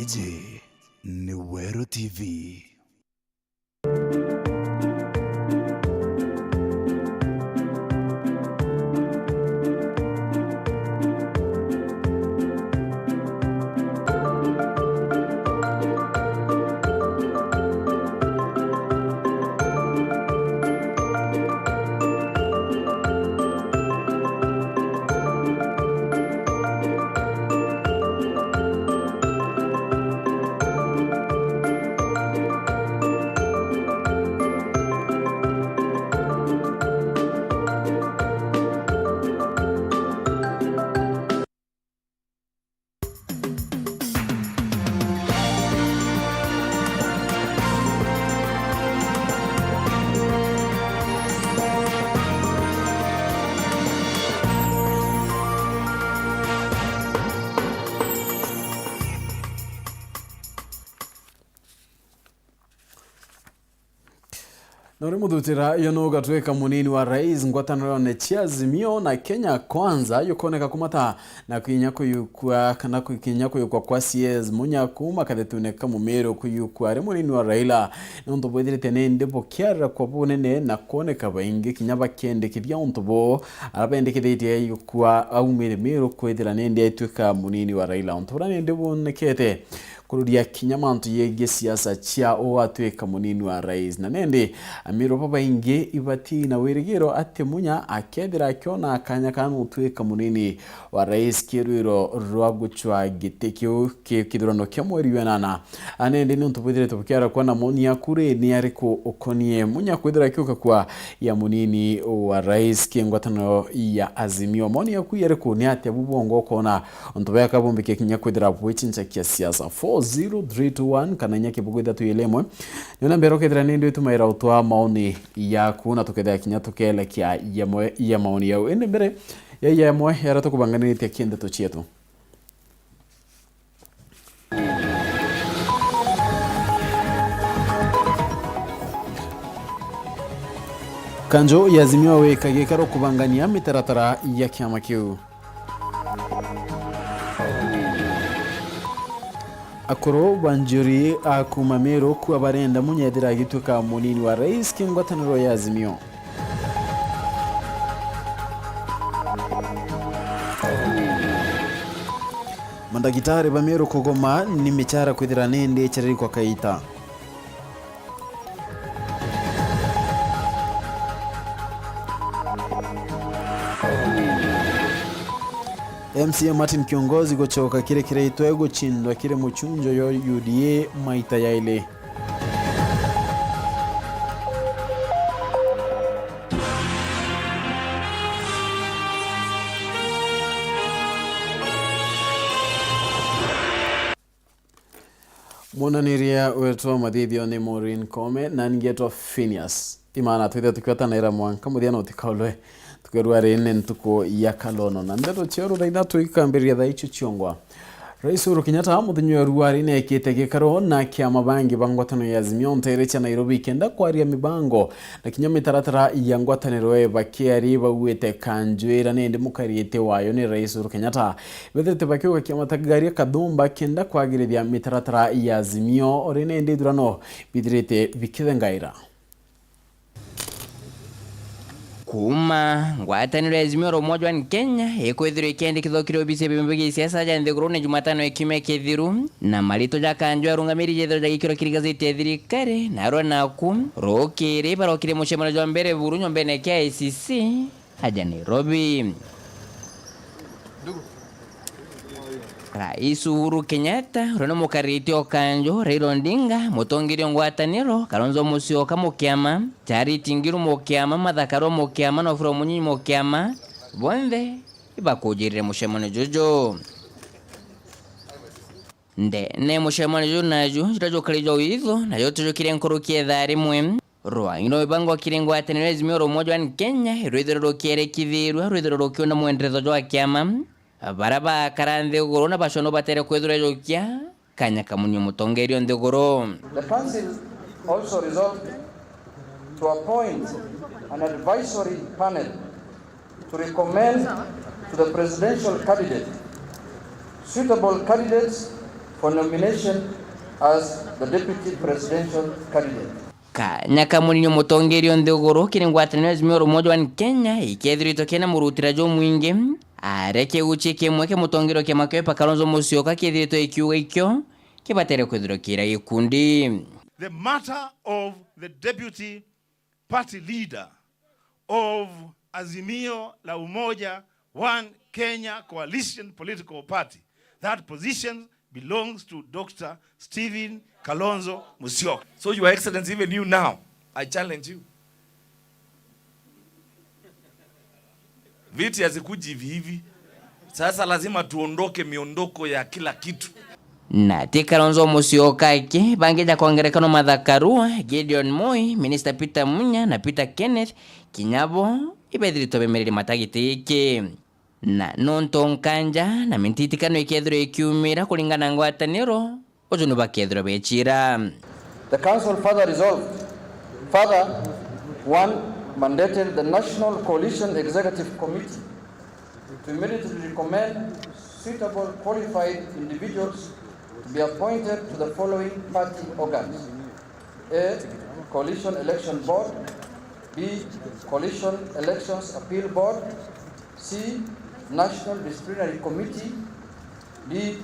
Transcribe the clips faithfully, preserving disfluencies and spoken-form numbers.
Iji ni Weru T V. Na uri muthutira yo nugatwika munini wa rais ngwatanirone cia Azimio na Kenya Kwanza, yukoneka kumata na kwinya kuyukua kana kwikinya kuyukua kwa C S Munya kuma kathetune ka Mumiru kuyukua ari munini wa Raila. Nontu bwithirite nindi bukiarira kwa bunene na kwoneka baingi kinya bakiendikithia untu buu, ara bendikithitie yukua aumire Miru kwithira nindi aitwika munini wa Raila. Untu buria nindi bwonekete kururia kinya mantu yegie siasa cia uu atwika munini wa rais. Na nindi Amiru babaingi ibati na wirigiro ati Munya akethira akiona kanya ka nutwika munini wa rais kirwiro rwa gucwa giti kiu ki kithurano kia mweri wa enana. A nindi niuntu bwithirite bukiara kwona maoni yaku ri, ni ariku ukonie Munya kwithira akiuka kwa ya munini wa rais ki ngwataniro ya Azimio? Maoni yaku yariku? Ni atia bu bwongo ukona untu bweka bumbikia kinya kwithira bwichinchakia siasa? Four zero three two one kana inya kibugu ithatu ili imwe. Niona mbere ukethira nindi utumaira utwa maoni yaku na tukethira kinya tukelekia yamwe ya maoni yau. Indi mbere ya yamwe yara tukubanganiritie kindeto cietu. Kanjo ya Azimio wika gikaro kubangania mitaratara ya kiama kiu. Akuru ba njuri a kuma Miru kua barenda Munya ethira agitwika munini wa rais ki ngwataniro ya Azimio. Mandagitari ba Miru kugoma ni michara kwithira nindi ichereri kwa kaita. M C A Martin Kiongozi gucoka kiri kiritwe guchindwa kiri muchunjo yo U D A maita yaili. Mwonaniria wetu wa mathithio ni Maureen Kome, na ningetwa Phineas Imana. Twithe tukiotanaira mwanka muthia na utikaulwe. Tukerua ri ni ntuku ya kalono. Na ndeto cia rutha ithatu ikambiriria thaa icio ciongwa. Rais Uhuru Kenyatta muthenya wa ruari nekite gikaro na kiama bangi ba ngwataniro ya Azimio ntere cia Nairobi kenda kwaria mibango na kinya mitaratara ya ngwataniro e bakiari bauite kanjwira nindi mukarite wayo ni Rais Uhuru Kenyatta. Bethirite bakiuga kiama ta Garia Kathumba kenda kwagirithia mitaratara ya Azimio, uri nindi ithurano bithirite bikithengaira. Kuuma ngwataniro ya Azimio la Umoja One Kenya ikwithirwa ikiandikithwa kiri obisi ya biombo bia siasa ja nthigurune Jumatano ya kiumia kithiru, na marito ja kanjo arungamiri jethirwa jagikirwa kiri gazeti ya thirikari, narua naku rukiri barokire mucemanio jwa mbere buru nyombene kia I C C aja Nairobi. Rais Uhuru Kenyatta, uria ni mukarite o kanjo, Raila Odinga, mutongeria o ngwataniro, Kalonzo Musyoka mukiama, Charity Ngilu mukiama, Martha Karua mukiama, na Wafula Monyinyi mukiama, bonthe ibakujirire mucemanio juju. Ndene mucemanio juju naju, juria jukari jwa witho, najo tujukire nkuruki ya ithaa rimwe. Rwang'i rwa mibango kiri ngwataniro ya Azimio la Umoja One Kenya, rwithirwa rukierekithirua, rwithirwa rukiuna mwenderezo jwa kiama. Baria bakara nthiguru na bacona batere kwithirwa jukia kanya kamunio mutongeria o nthiguru. The council also resolved to appoint an advisory panel to recommend to the presidential candidate suitable candidates for nomination as the deputy presidential candidate. Kanya ka munini o mutongeria o nthiguru kiri ngwataniro ya Azimio la Umoja One Kenya ikethiritwe kena murutira jumwingi, aria kiguchi kimwe kia mutongeria o kiama kia Wiper Kalonzo Musyoka kiethiritwe ikiuga ikio kibatere kwithirwa kira gikundi. The matter of the deputy party leader of Azimio la Umoja One Kenya Coalition Political Party, that position belongs to Doctor Stephen Kalonzo Musyoka. So, Your Excellency, even you now, I challenge you. Viti hazikuji hivi hivi. Sasa lazima tuondoke miondoko ya kila kitu. Na ti Kalonzo Musyoka aki, bangi ja kwa ngerekano Martha Karua, Gideon Moi, Minister Peter Munya na Peter Kenneth, kinya bo ibethiritwe bemereri mata giti giki. Na nontu nkanja na mintitikano ikethirwa ikiumira kuringana na ngwataniro, uju ni bakethirwa bechira. The council further resolved, further, one, mandated the National Coalition Executive Committee to immediately recommend suitable qualified individuals to be appointed to the following party organs: A, Coalition Election Board, B, Coalition Elections Appeal Board, C, National Disciplinary Committee, D,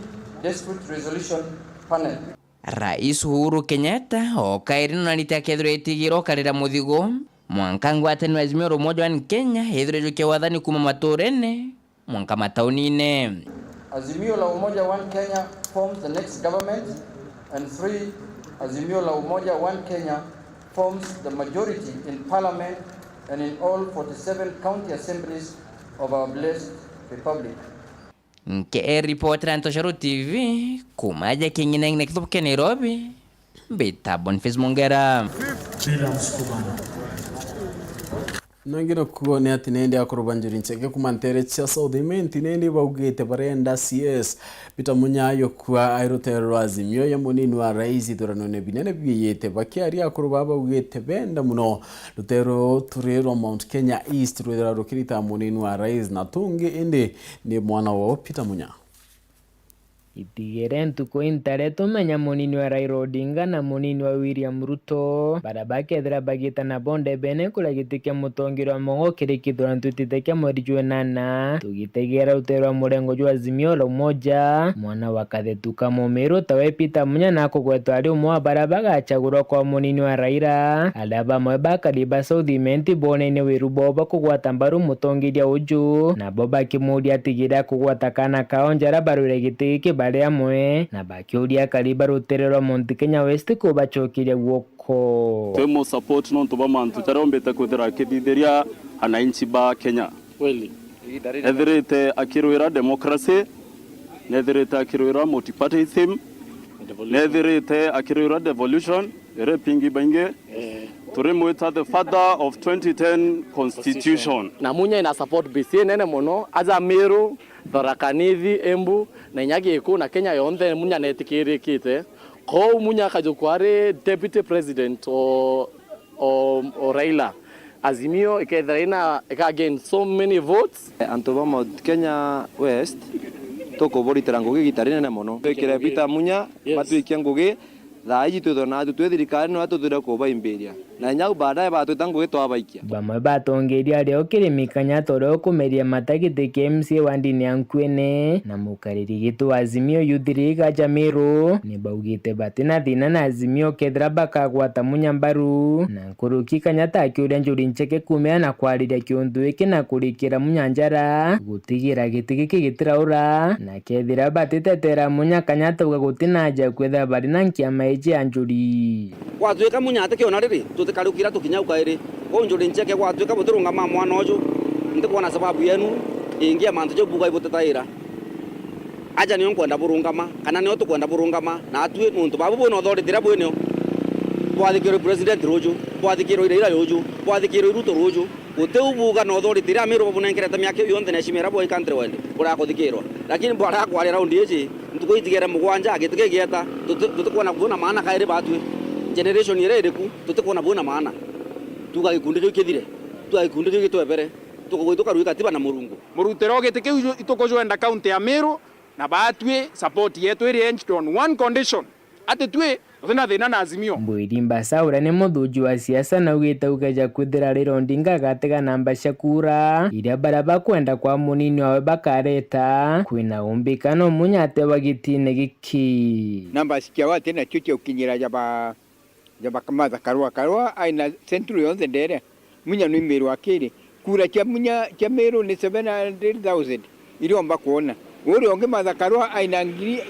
Dispute Resolution Panel. Rais Uhuru Kenyatta o kairi nonarite akethirwa etigirwa ukarira muthigo mwanka ngwataniro ya Azimio la Umoja One Kenya ithirwe ijukia wathani kuuma maturene mwanka mataunine. Azimio la Umoja One Kenya forms the next government, and three, Azimio la Umoja One Kenya forms the majority in parliament and in all forty-seven county assemblies of our blessed republic. Nkiripotera Ntoshoro T V kuuma aja king'ina ng'ina kithubu kia Nairobi, mbita Boniface Mongera. Bila msukumano. Nangi nakuo ni ati nendi akuru ba njuri ncheke kuma ntere cia South Imenti nendi baugite barenda C S Peter Munya ayukua ai rutere rwa Azimio ya munini wa rais ithuranone binene biyite. Bakiaria akuru baa baugite benda muno rutere ruu turi rwa Mount Kenya East rwithira rukirita munini wa rais na tungi indi ni mwana wao Peter Munya. Itigere ntuku intare tumenya munini wa Raila Odinga na munini wa William Ruto, baria bakethira bagitana bo ndebene kuria giti kia mutongeria wa mong'o kiri kithurano twitite kia mweri jwa inana. Tugitegera rutere rwa murengo jwa Azimio la Umoja, mwana wa Kathetu ka Mumiru tawe Peter Munya na akugwetwa ari umwe wa baria bagachagurwa kwa munini wa Raila. Aria bamwe bakari ba South Imenti boneine wiru bwao bwa kugwata mbaru mutongeria uju, nabo bakimuria atigire akugwata kaana kao njara barwire giti giki bari amwe, na bakiuria akari ba rutere rwa Mount Kenya West kubacokeria guoko. Twi mu support nontu bwa mantu jaria ombite kwithira akithithiria ananchi ba Kenya. Kweli. Ethirite akirwira democracy, nethirite akirwira multipartyism, nethirite akirwira devolution, iri pingi baingi. Eh. Turimwita the father of twenty ten constitution. Na Munya ina support base inene mono, aja Meru, Tharaka Nithi, Embu, na inya Giku, na Kenya yonthe Munya netikirikite. Kou Munya akajukwa ari deputy president o, o, o Raila. Azimio ikethira ina, ika gain so many votes. Antu ba Mount Kenya West, tukuburitira ngugi igita rinene mono. Twikire Peter Munya, yes, matwikie ngugi, thaa iji twithwe naatu twi thirikari, niwe tuthire kubaimbiria. Na inya au baadaye batwita ngugi twabaikia. Bamwe batongeria aria ukiri mikanya ta uria ukumeria mata giti kia M C A wa ndini ya Nkuene, na mukariri gitu wa Azimio Youth League aja Meru, ni baugite batina thina na Azimio kethira bakagwata Munya mbaru, na nkuruki kanya ta akiuria njuri ncheke kumira na kwariria kiuntu giki na kurikira Munya njara, gutigira giti giki gitiraura, na kethira batitetera Munya kanya tauga gutina aja kwithira bari na nkiama iji ya njuri. Gwatuika Munya atikiona riri, tutikarukira tukinya au kairi. Kwou njuri ncheke gwatuika butirungama mwana uju, ntikwona sababu yenu ingi ya mantu jau buuga ibutitaira. Aja nio nkwenda burungama, kana nio tukwenda burungama, na atui nuntu babu bwina authority iria bwinio. Bwathikirwe president ruju, bwathikirwe Raila ruju, bwathikirwe Ruto ruju. Guti u buuga na authority iria Amiru babunenkerete miaka iu yonthe na heshima iria bwai countrywide, burakuthikirwa. Lakini bwarakwaria raundi iji, ntuku itigere mugwanja, giti kigieta, tuti-, tutikwona bwina maana kairi batwi. Generation iria iriku, tutikwona bwina maana. Tuga gikundi kiu kithire, tuga gikundi kiu gitwebere, tukugwi tukarui katiba na Murungu. Murutire o giti kiu ju-, itukujwenda county ya Meru, Na baatwi support yetu iri hinged on one condition, ati twi tutina thina na Azimio. Mbwiri Mbasaura ni muthuji wa siasa na augite ukeja kwithira Raila Odinga agatega namba cia kura iria baria bakwenda kwa munini wawe bakareta, kwina umbikano Munya atewa gitine giki. Namba cia wati nacio cia ukinyira ja ba ja ba Martha Karua. Karua aina Central yonthe ndere. Munya ni Meru akiri. Kura cia Munya, cia Meru ni seven hundred thousand iriomba kwona. Uria ungi Martha Karua aina ngiri,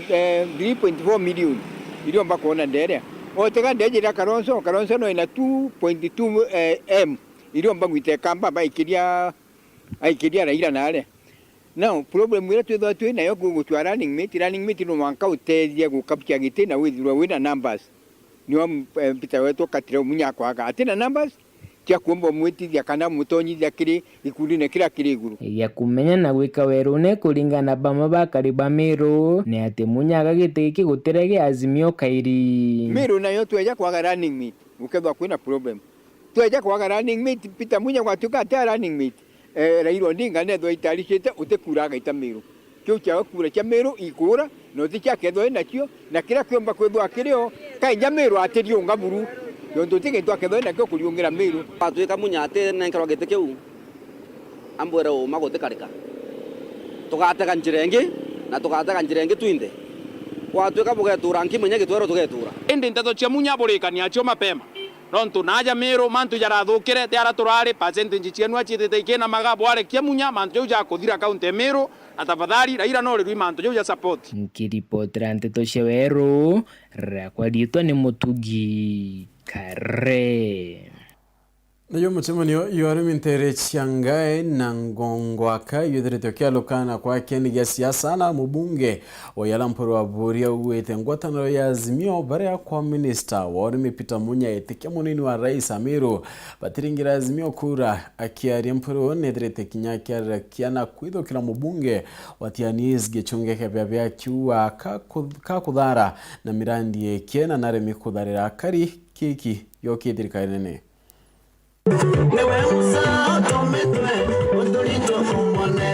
eh, three point four million iriomba kwona ndere. Otega ndejira Kalonzo, Kalonzo no ina two point two, eh, M iriomba gwita Ikamba baikiria, aikiria Raila nare. Now, problem iria twithagwa twi nayo ku-, gucwa running mate, running mate no mwanka utethie gukabcia giti na withirwe wina numbers. Niwe, eh, Peter wetu Katira Munya akwaga atina numbers cia kuomba umwitithia kana umutonyithia kiri gikundine kiria kiri iguru. Gia kumenya na gwika werune kuringana na bamwe bakari ba Meru, ni ati Munya aga giti giki gutire gia Azimio kairi. Meru nayo tweja kwaga running mate, gukethwa kwina problem. Tweja kwaga running mate, Peter Munya gwatuika atia running mate, eh, Raila Odinga nethwa itaricite, utikura agaita Meru. Kiu kiawe kura cia Meru ikura, na uti cia kethwa inacio, na kiria kiomba kwithwa kirio, kainja Meru atiriunga buru, nontu uti gintu akethwa inakio kuriungira Meru. Gwatuika Munya atinenkerwa giti kiu, ambwire uma gutikarika. Tugatega njira ingi, na tugatega njira ingi twinthe. Gwatuika bugetura nki Munya gitwero tugetura. Indi nteto cia Munya burikania cio mapema. Nontu naaja Meru, mantu jarathukire, ti ara turari, percentage cienu aciitite ikinamaga, bwarekia Munya, mantu jau jakuthira kaunti ya Meru, na tafadhali, Raila no rirui mantu jau ja support. Nkiripotera nteto cia Weru, riakwa riitwa ni Mutugi Kare. Nayo mucemanio jwa arimi nteere cia Ngae na Ngongwaka jwithiritwe kialukana kwa kieni gia siasa na mubunge Wayala Mpuru Aburi augite ngwataniro ya Azimio baria kwa minista wa urimi Peter Munya itikia munini wa rais Amiru batiringira Azimio kura. Akiaria Mpuru nethirite kinya akiarira kiana kwithukira mubunge wa Tianis gichunge kia biabia kiua ka ku-, ka kuthara na mirandi ikie na naremi kutharira akari kiki yoki thirikari nene. Niwe Musa atometwe, uturitwe umone.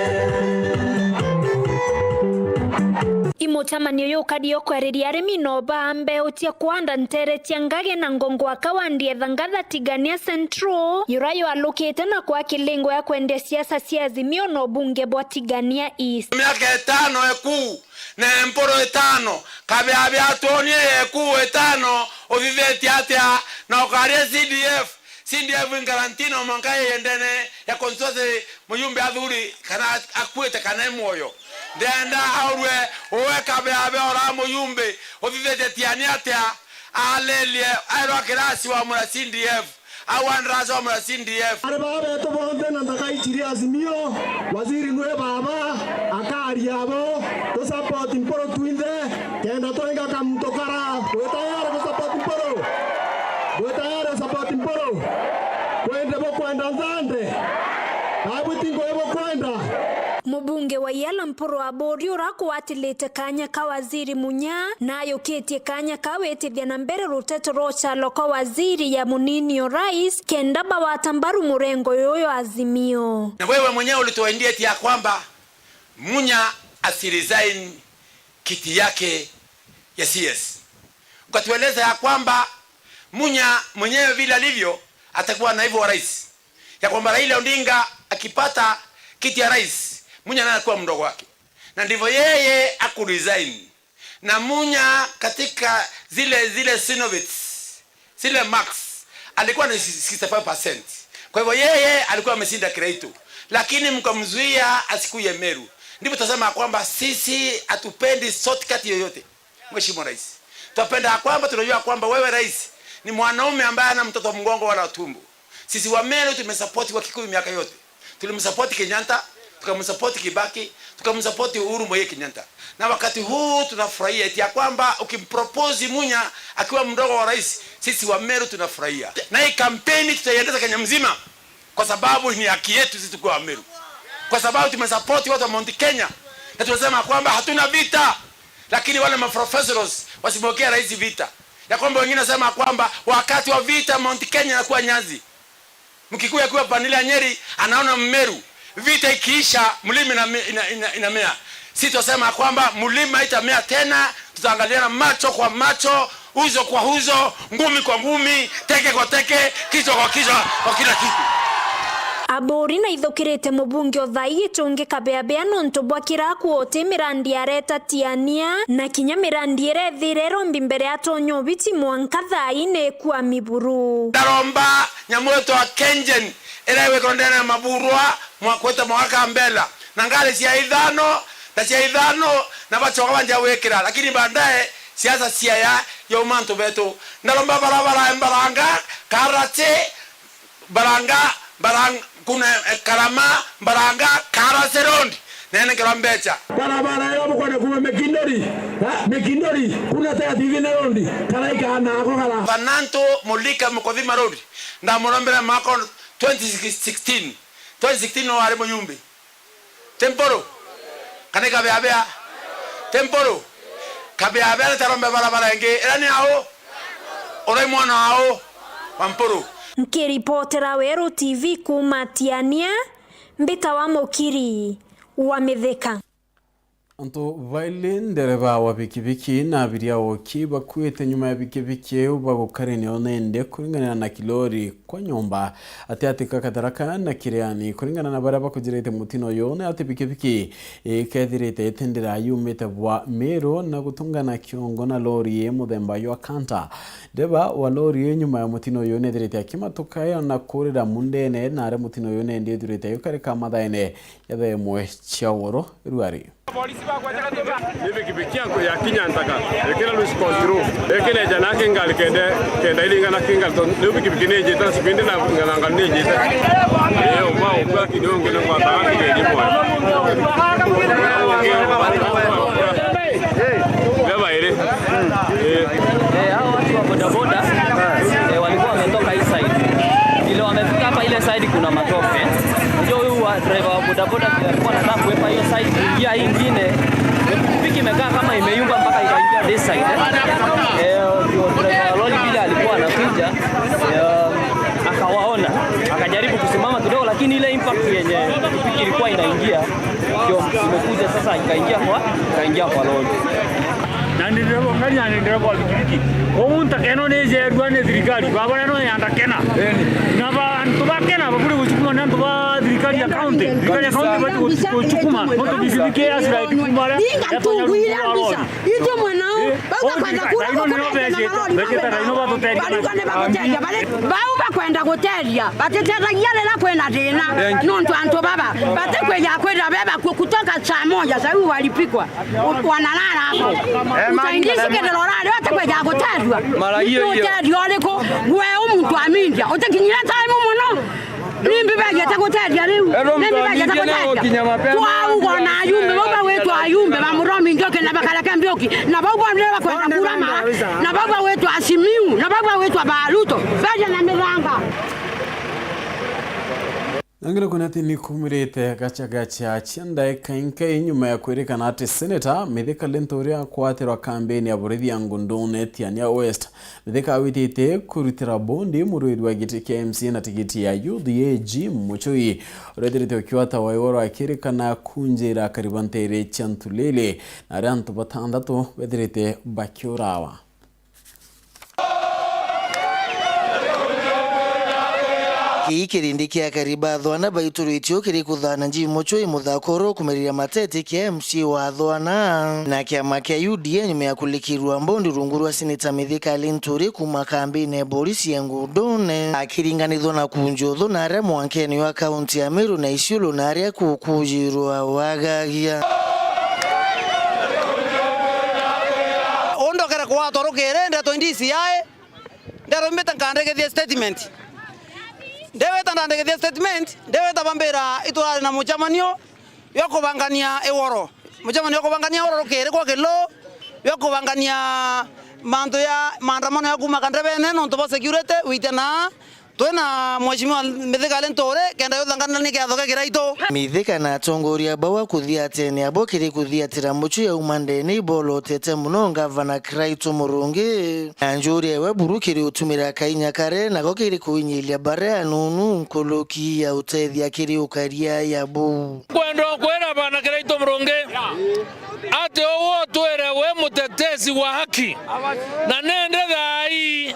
I mucemanio yukari o kwariria arimi no baa mbeu cia kwanda nteere cia Ngage na Ngongwaka wa Ndietha Ngatha Tigania Central, yura yalukite na kwa kilingo ya kwendia siasa cia Azimio na ubunge bwa Tigania East. Miaka itano ekuu, na Mpuru itano, Kabeabea atwonie ekuu itano, uthithitie atia, na ukaria C D F, C D F in quarantine o mwanka iyendene ya constituency muyumbe athuri kana akuite kana e mwoyo. Ndenda aurue uwe Kabeabea ora muyumbe uthithitie Tiani atia, alelie airwa kirasi wa mura C D F, au andrasi wa mura C D F. Ari baba betu bonthe na ntaka ichiri Azimio, waziri nwe baba, akari abo, tu support Mpuru twinthe, kenda twenga kamuntu kara, twi tayari ku support Mpuru. Twi tayari ku support Mpuru. Kwende bo kwenda nthande. Babu tingo ebo kwenda. Mubunge wa Iala Mpuru Aburi ura akwatilite kanya ka waziri Munya, na ayukitie kanya ka witithia na mbere ruteto rwa uchalo kwa waziri ya munini o rais, kenda bawata mbaru murengo yuyu Azimio. Na wewe mwenyewe ulituahidieti ya kwamba Munya asiresign kiti yake ya C S. Ukatueleza ya kwamba Munya mwenyewe vile alivyo atakuwa naibu wa rais, ya kwamba Raila Odinga akipata kiti ya rais, Munya naye anakuwa mdogo wake, na ndivyo yeye akuresign. Na Munya katika zile, zile Synovets, zile marks, alikuwa ni sixty-five percent. Kwa hivyo yeye alikuwa ameshinda Kiraitu, lakini mkamzuia asikuye Meru. Ndipo tutasema kwamba sisi hatupendi shortcut yoyote. Mheshimiwa Rais, twapenda ya kwamba, tunajua kwamba wewe rais ni mwanaume ambaye ana mtoto wa mgongo wala tumbo. Sisi wa Meru tumesupport wa Kikuyu miaka yote. Tulimsupport Kenyatta, tukamsupport Kibaki, tukamsupport Uhuru Muigai Kenyatta. Na wakati huu tunafurahia eti ya kwamba ukimpropose Munya akiwa mdogo wa rais, sisi wa Meru tunafurahia. Na hii kampeni tutaiendesha Kenya mzima, kwa sababu ni haki yetu sisi tukiwa Wameru, kwa sababu tumesupport watu wa Mount Kenya, na tunasema kwamba hatuna vita, lakini wale maprofessionals wasimwekea rais vita, ya kwamba wengine wasema kwamba wakati wa vita Mount Kenya inakuwa nyasi. Mkikuyu akiwa Vanilla Nyeri anaona Mmeru, vita ikiisha mlima ina, ina, ina, inamea. Si twasema kwamba mlima itamea tena, tutaangaliana macho kwa macho, uso kwa uso, ngumi kwa ngumi, teke kwa teke, kichwa kwa kichwa, kwa kila kitu. Aburi na ithukirite mubunge o thaa ii Gichungi Kabeabea nontu bwa kira kuoti mirandi areta Tiania, na kinya mirandi iria ethire irombi mbere atonya ubiti mwanka thaa ii ni ikua miburu. Ndaromba nyamu itwa Kengen iria igwikirwa ndene ya maburwa mwa-, kwita mwaka Kambela, na ngari cia ithano na cia ithano, na bacoka banjia gwikira, lakini baadaye siasa ciaya yauma antu betu. Ndaromba barabara ya Mbaranga, Karate, Mbaranga, Mbarang-, kuna, eh, Karama, Mbaranga, Karate Road, nenenkerwa mbecha. Barabara iyo bukwenda kuma Mikindori, ha, Mikindori, kuna tega T V na road, karaika na ako kara. Fananto Mulika Mukothima Road, ndamurombera mwaka twenty sixteen. Twenty sixteen no ari muyumbi. Ti mpuru? Kana i Kabeabea? Ti mpuru? Kabeabea ni tarombe barabara ingi. Ira ni au? Urai mwana wa au? Wa mpuru. Nkiripotera Weru T V kuuma Tiania, mbita wa Mukiri wa Mithika. Antu baili, ndereba wa bikibiki na abiria oki bakuite nyuma ya bikibiki iu bagukarania o nende kuringana na Kilori kwa nyomba, ati ati ka Katharaka na Kiriani. Kuringana na baria bakujirite mutino uyu, ni ati bikibiki ikethirite itendera yumite bwa Meru na gutungana kiongo na lori ii muthemba jwa Canter. Ndereba wa lori ii nyuma ya mutino uyu nethirite akimatuka yo na kurira mundene, na aria mutino uyu nendi uthirite yukarika mathaene ya thaa imwe cia woro ruari. Ni pikipiki yangu ya kinya ntaka, ikira lose control. Ikineja na kingali kende, kende ilinga na kingali to, ni pikipiki ni njita, sipindi na ngana ngana ni njita. Eh, umba, umba kidogo ngene kwa tara kigeji mwa. Beba ile. Eh. Eh, hao watu wa bodaboda, eh, walikuwa wametoka hii side. Vile wamefika hapa ile side kuna matope. Unajua huyu wa driver wa bodaboda vile alikuwa anataka kuepa hiyo side kuingia hii ingine, pikipiki imekaa kama imeyumba mpaka ikaingia this side, eh. Eh, ndio driver wa lori vile alikuwa anakuja, eh, akawaona, akajaribu kusimama kidogo, lakini ile impact yenye pikipiki ilikuwa inaingia, ndio imekuja sasa ikaingia kwa, ikaingia kwa lori. Na ni ndereba wa ngari, na ni ndereba wa pikipiki. Koguo ntakeno ni ijerua ni thirikari, baba rero yandakena. Na ba, antu bakena, babure gucukuma ni antu ba thirikari ya county. Thirikari ya county bati gucukuma, nontu pikipiki ya slide kuma aria, ninga yatonyarua ntungu ira mbica. Itwe mwanao, eh, bauga kwenda kura, ino nio bejete, bejete na ino batuteria. Bau bakwenda guteria, batiteethagia riria kwina thina. Nontu antu baba, batikwija kwira beba ku-, kutoka saa moja, saa hii walipigwa. U-, wanalala hapo. Usaidizi kethira urari, batikwija guteethua. Ni uteethio uriku? We u muntu wa media, utikinyire time muno. Nimbi bejete guteethia riu? Nimbi bejete guteethia? Twauga na ayumbe, bau bagwitwa ayumbe ba Muromi Njoki na Bakareke Mbiuki, na bau bonthe bakwenda kura mara, na bau bagwitwa Simiu, na bau bagwitwa ba Ruto, beje na mithanga. Nangire kwona ati ni kumirite gachagacha cia ndaika inkai nyuma ya kwirikana ati Senator Mithika Linturi akwatirwa kambeni ya burithi ya Ngundune Tiania West. Mithika awitite kurutira bondi murwiri wa giti kia M C A na tigiti ya U D A Jim Muchui, uria ethirite ukiwata waiwa rwa kirikana kunjira kariba ntere cia Ntulele, na aria antu batandatu bethirite bakiurawa. Kii kirindi kia akari ba Thwana baiturwitio kiri kuthana Jim Muchui muthakoro kumiriria mateti kia M C A wa Thwana na kiama kia U D A nyuma ya kulikirwa mbondi rungu rwa Seneta Mithika Linturi kuma kambini ya borisi ya Ngundune akiringanithwa na Kunjuthu na aria mwankeni wa kaunti ya Meru na Isiolo na aria kukujirwa wagagia. Undokere kwatwa rukiri, ndetwa D C I, nderombite nkandikithia statement. Ndewita ndandikithia statement, ndewita bambira iturari na mucemanio jwa kubangania iworo. Mucemanio jwa kubangania iworo rukiri kwa Kilo, jwa kubangania mantu ya maandamano ya kuma Kandebene nontu bwa security, wite na Twina Mheshimiwa Mithika Linturi kenda yuthanganira ni kiatho gia Kiraitu. Mithika na atongoria bau a kuthiatene abo kiri kuthiatira Muchui auma ndene ibolotete muno Ngavana Kiraitu Murungi. Na njuria ewe buru kiri utumira kainya kare nako kiri kuinyiria baria anunu nkuruki ya utethia kiri ukaria ya buu. Kwenda kwira bana Kiraitu Murungi, Mtetezi wa haki. Na nende thaa ii,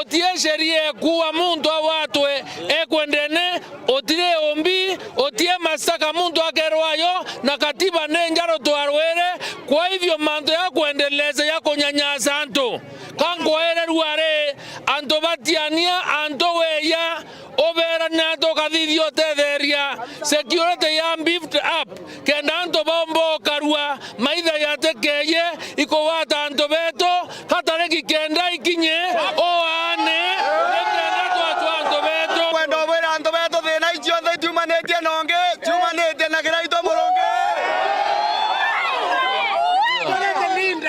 utie sheria ekuua muntu agwatwe ekwendene, utiri umbi, utie mashtaka muntu akerwa ayo, na katiba ni njaru twarwire. Kwa hivyo mantu ya kwendeleza ya kunyanyasa antu, ka nkwairerua ri, antu batiania, antu weya, ubeera ni antu ukathithia utetheria, security ya beefed up, kenda antu baumba ukarua, maitha yatikeye ikugwata antu betu, ka tariki kenda ikinye, uaane, nikenda twatwa antu betu. Kwenda ubwira antu betu, thina ici cionthe itiumanitie na ungi, ciumanitie na Kiraitu Murungi.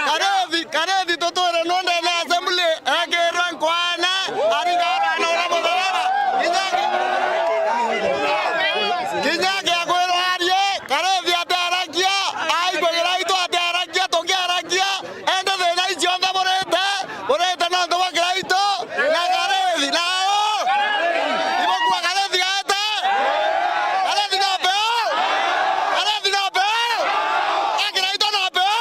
Karethi, Karethi tutwire nonde na assembly, ekirwe nkwana, aringa abana uria mutharaba. Kinya ki-, kinya kia kwirwa arie, Karethi ataragia, aikwe Kiraitu ataragia, tukiaragia, ende thina ici cionthe burite, burite nontu bwa Kiraitu, na Karethi, nayo. Ibukua Karethi gaete? Karethi no mpeo? Karethi no mpeo? A Kiraitu no mpeo?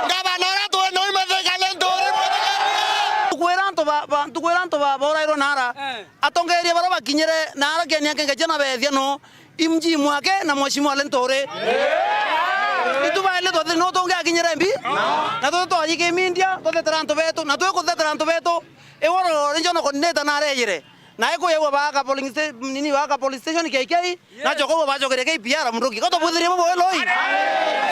Ngavana uria twi nau imethekane nturi mwetekerie. Tukwira antu ba, ba, tukwira antu ba, baurairwe nara. Eh. Atongeria baria bakinyire nara kiania kengecha na beethia no. Imji mwake na mheshimiwa Linturi. Itu baile twathi no tungi akinyire mbi. Na tuthi twayike mindia, tuthetera antu betu, na twi kuthetera antu betu. Iworo rinjo no coordinator na arejire. Na ikuyewa baka polling sta-, nini baka police station K K, na choko bachokeria K P R Murungi. Ko tubwithirie bo loi.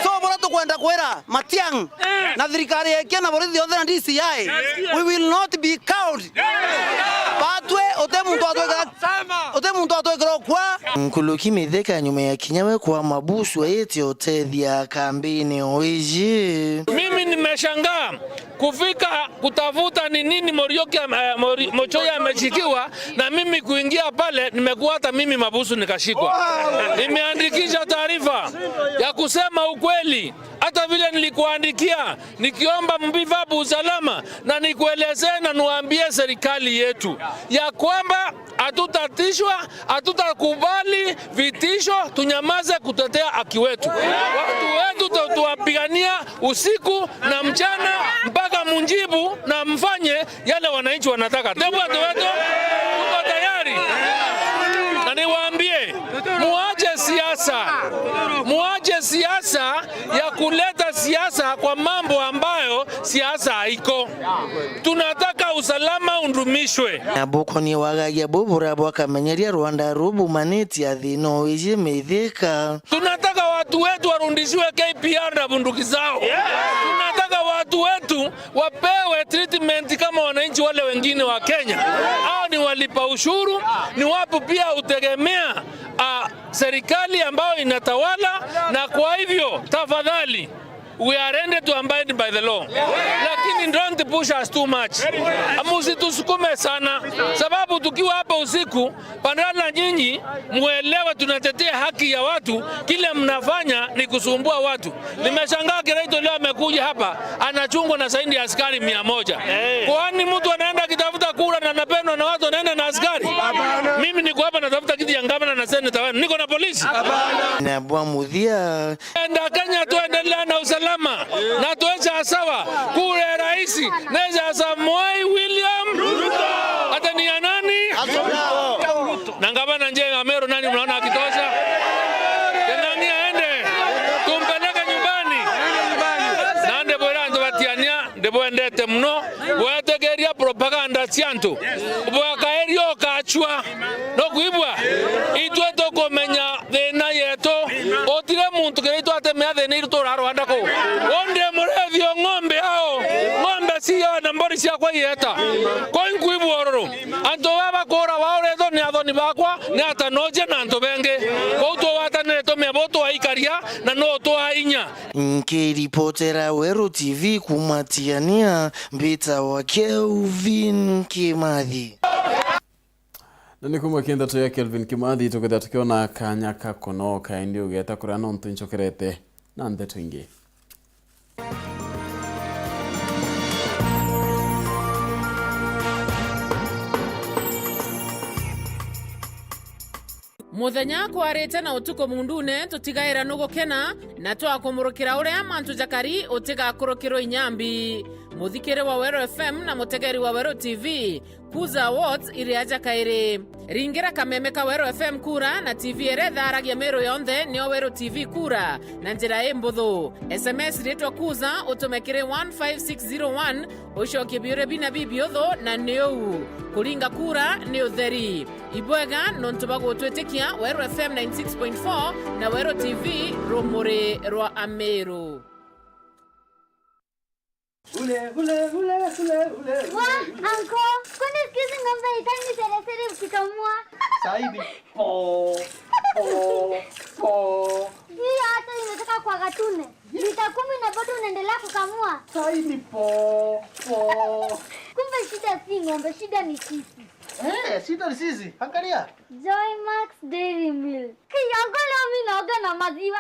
So bora tukwenda kwira Matiang na thirikari yekia na borithi yonthe na D C I, we will not be cowed. Batwe, uti muntu atwikira, uti muntu atwikira ukwa. Nkuluki Mithika nyuma ya kinya we kwa mabusu aite utethia kambini oiji. Mimi nimeshangaa kufika kutafuta ni nini Muriuki ame-, eh, Muri-, Muchoi ameshikiwa, na mimi kuingia pale, nimekuwa hata mimi mabusu nikashikwa. Nimeandikisha taarifa ya kusema ukweli, hata vile nilikuandikia, nikiomba mbivabu usalama, na nikuelezee na niwaambie serikali yetu ya kwamba hatutatishwa, hatutakubali vitisho, tunyamaze kutetea haki wetu. Watu wetu tu-, tuwapigania usiku na mchana mpaka munjibu na mfanye yale wananchi wanataka. Tebu watu wetu, tuko tayari. Na niwaambie, muache siasa. Muache siasa ya kuleta siasa kwa mambo ambayo siasa haiko. Tunataka usalama undumishwe. Na bukonie wagagia bu buria bwakamenyeria rwanda rubumanite athi no iji Mithika. Tunataka watu wetu warudishiwe K P R na bunduki zao. Tunataka watu wetu wapewe treatment kama wananchi wale wengine wa Kenya. Hao ni walipa ushuru, ni watu pia utegemea, ah, serikali ambayo inatawala, na kwa hivyo tafadhali, we are ready to abide by the law. Lakini don't push us too much. Musitusukume sana, sababu tukiwa hapa usiku, badala nyinyi muelewe tunatetea haki ya watu, kile mnafanya ni kusumbua watu. Nimeshangaa Kiraitu leo amekuja hapa, anachungwa na zaidi ya askari mia moja. Kwani mtu anaenda akitafuta kura na anapendwa na watu anaenda na askari? Mimi niko hapa natafuta kiti ya gavana na seneta wenu. Niko na polisi? Na bwa muthia. Enda Kenya tuendelea na usalama. Na tuwe sawa sawa. Kura ya rais, neza Samoei William Ruto. Hata ni ya nani? Na gavana Njega Meru, nani mnaona akitosha? Kenani aende. Tumpeleke nyumbani. Nande bwira antu batiania, ndibwendete muno. Bwetekeria propaganda cia antu. Bwakaeria ukachua. No kuibwa? Itwe tukumenya thina yetu. Utire muntu kiri itwe atemea thina iru turarwanda ku. Undi murethio ng'ombe ao. Ng'ombe cio na mbori ciakwa ieta. Koi nkuibwa ururu. Antu baba kura wauretwo ni athoni bakwa, ni atanoje na antu bengi. Kou tugwatanire tumia bo twaikaria na no twa inya. Nkiripotera Weru T V kuma Tiania, mbita wa Kelvin Kimathi. Na ni kuma kindeto ya Kelvin Kimathi, tukethira tukiona kanya ka kunoka, indi ugeta kuria nontu ncokerete na ndeto ingi. Muthenya kwarite na utuku mundune, tutigaira nugukena, na twakumurukira uria mantu jakari utigakurukirwe inyambi. Muthikiri wa Weru F M na mutegeri wa Weru T V, Kuza Awards iri aja kairi. Ringira kameme ka Weru F M kura na T V iria itharagia Meru yonthe, nio Weru T V kura na njira imbuthu. S M S ritwa Kuza, utume kiri one five six zero one, ucokie biuria bina bibiuthu, na ni uu. Kuringa kura ni utheri. Ibwega nontu bwa gutwitikia. Weru F M ninety six point four na Weru T V, rumuri rwa Ameru. Ule, ule, ule, ule, ule, ule. Wa, anko, kwani siku hizi ng'ombe haitaki seresere ukikamua? Saidi. Po, po, po. Hiyo hata inataka kwa gatune. Lita kumi na bado unaendelea kukamua. Saidi. Po, po. Kumbe shida si ng'ombe, shida ni sisi. Eh, shida ni sisi. Angalia. Joy Max Dairy Milk. Hey, anko, leo mi naoga na maziwa.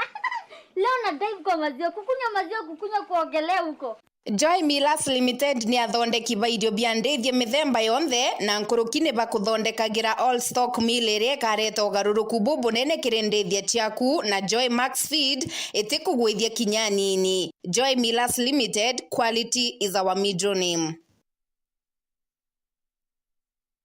Leo na dive kwa maziwa, kukunywa maziwa, kukunywa, kuogelea huko. Joy Millers Limited ni athondeki ba irio bia ndithia mithemba yonthe, na nkuruki ni bakuthondekagira all stock meal iria ikareta ugaruruku bubunene kiri ndithia ciaku, na Joy Max Feed itikugwithia kinya anini. Joy Millers Limited, quality is our middle name.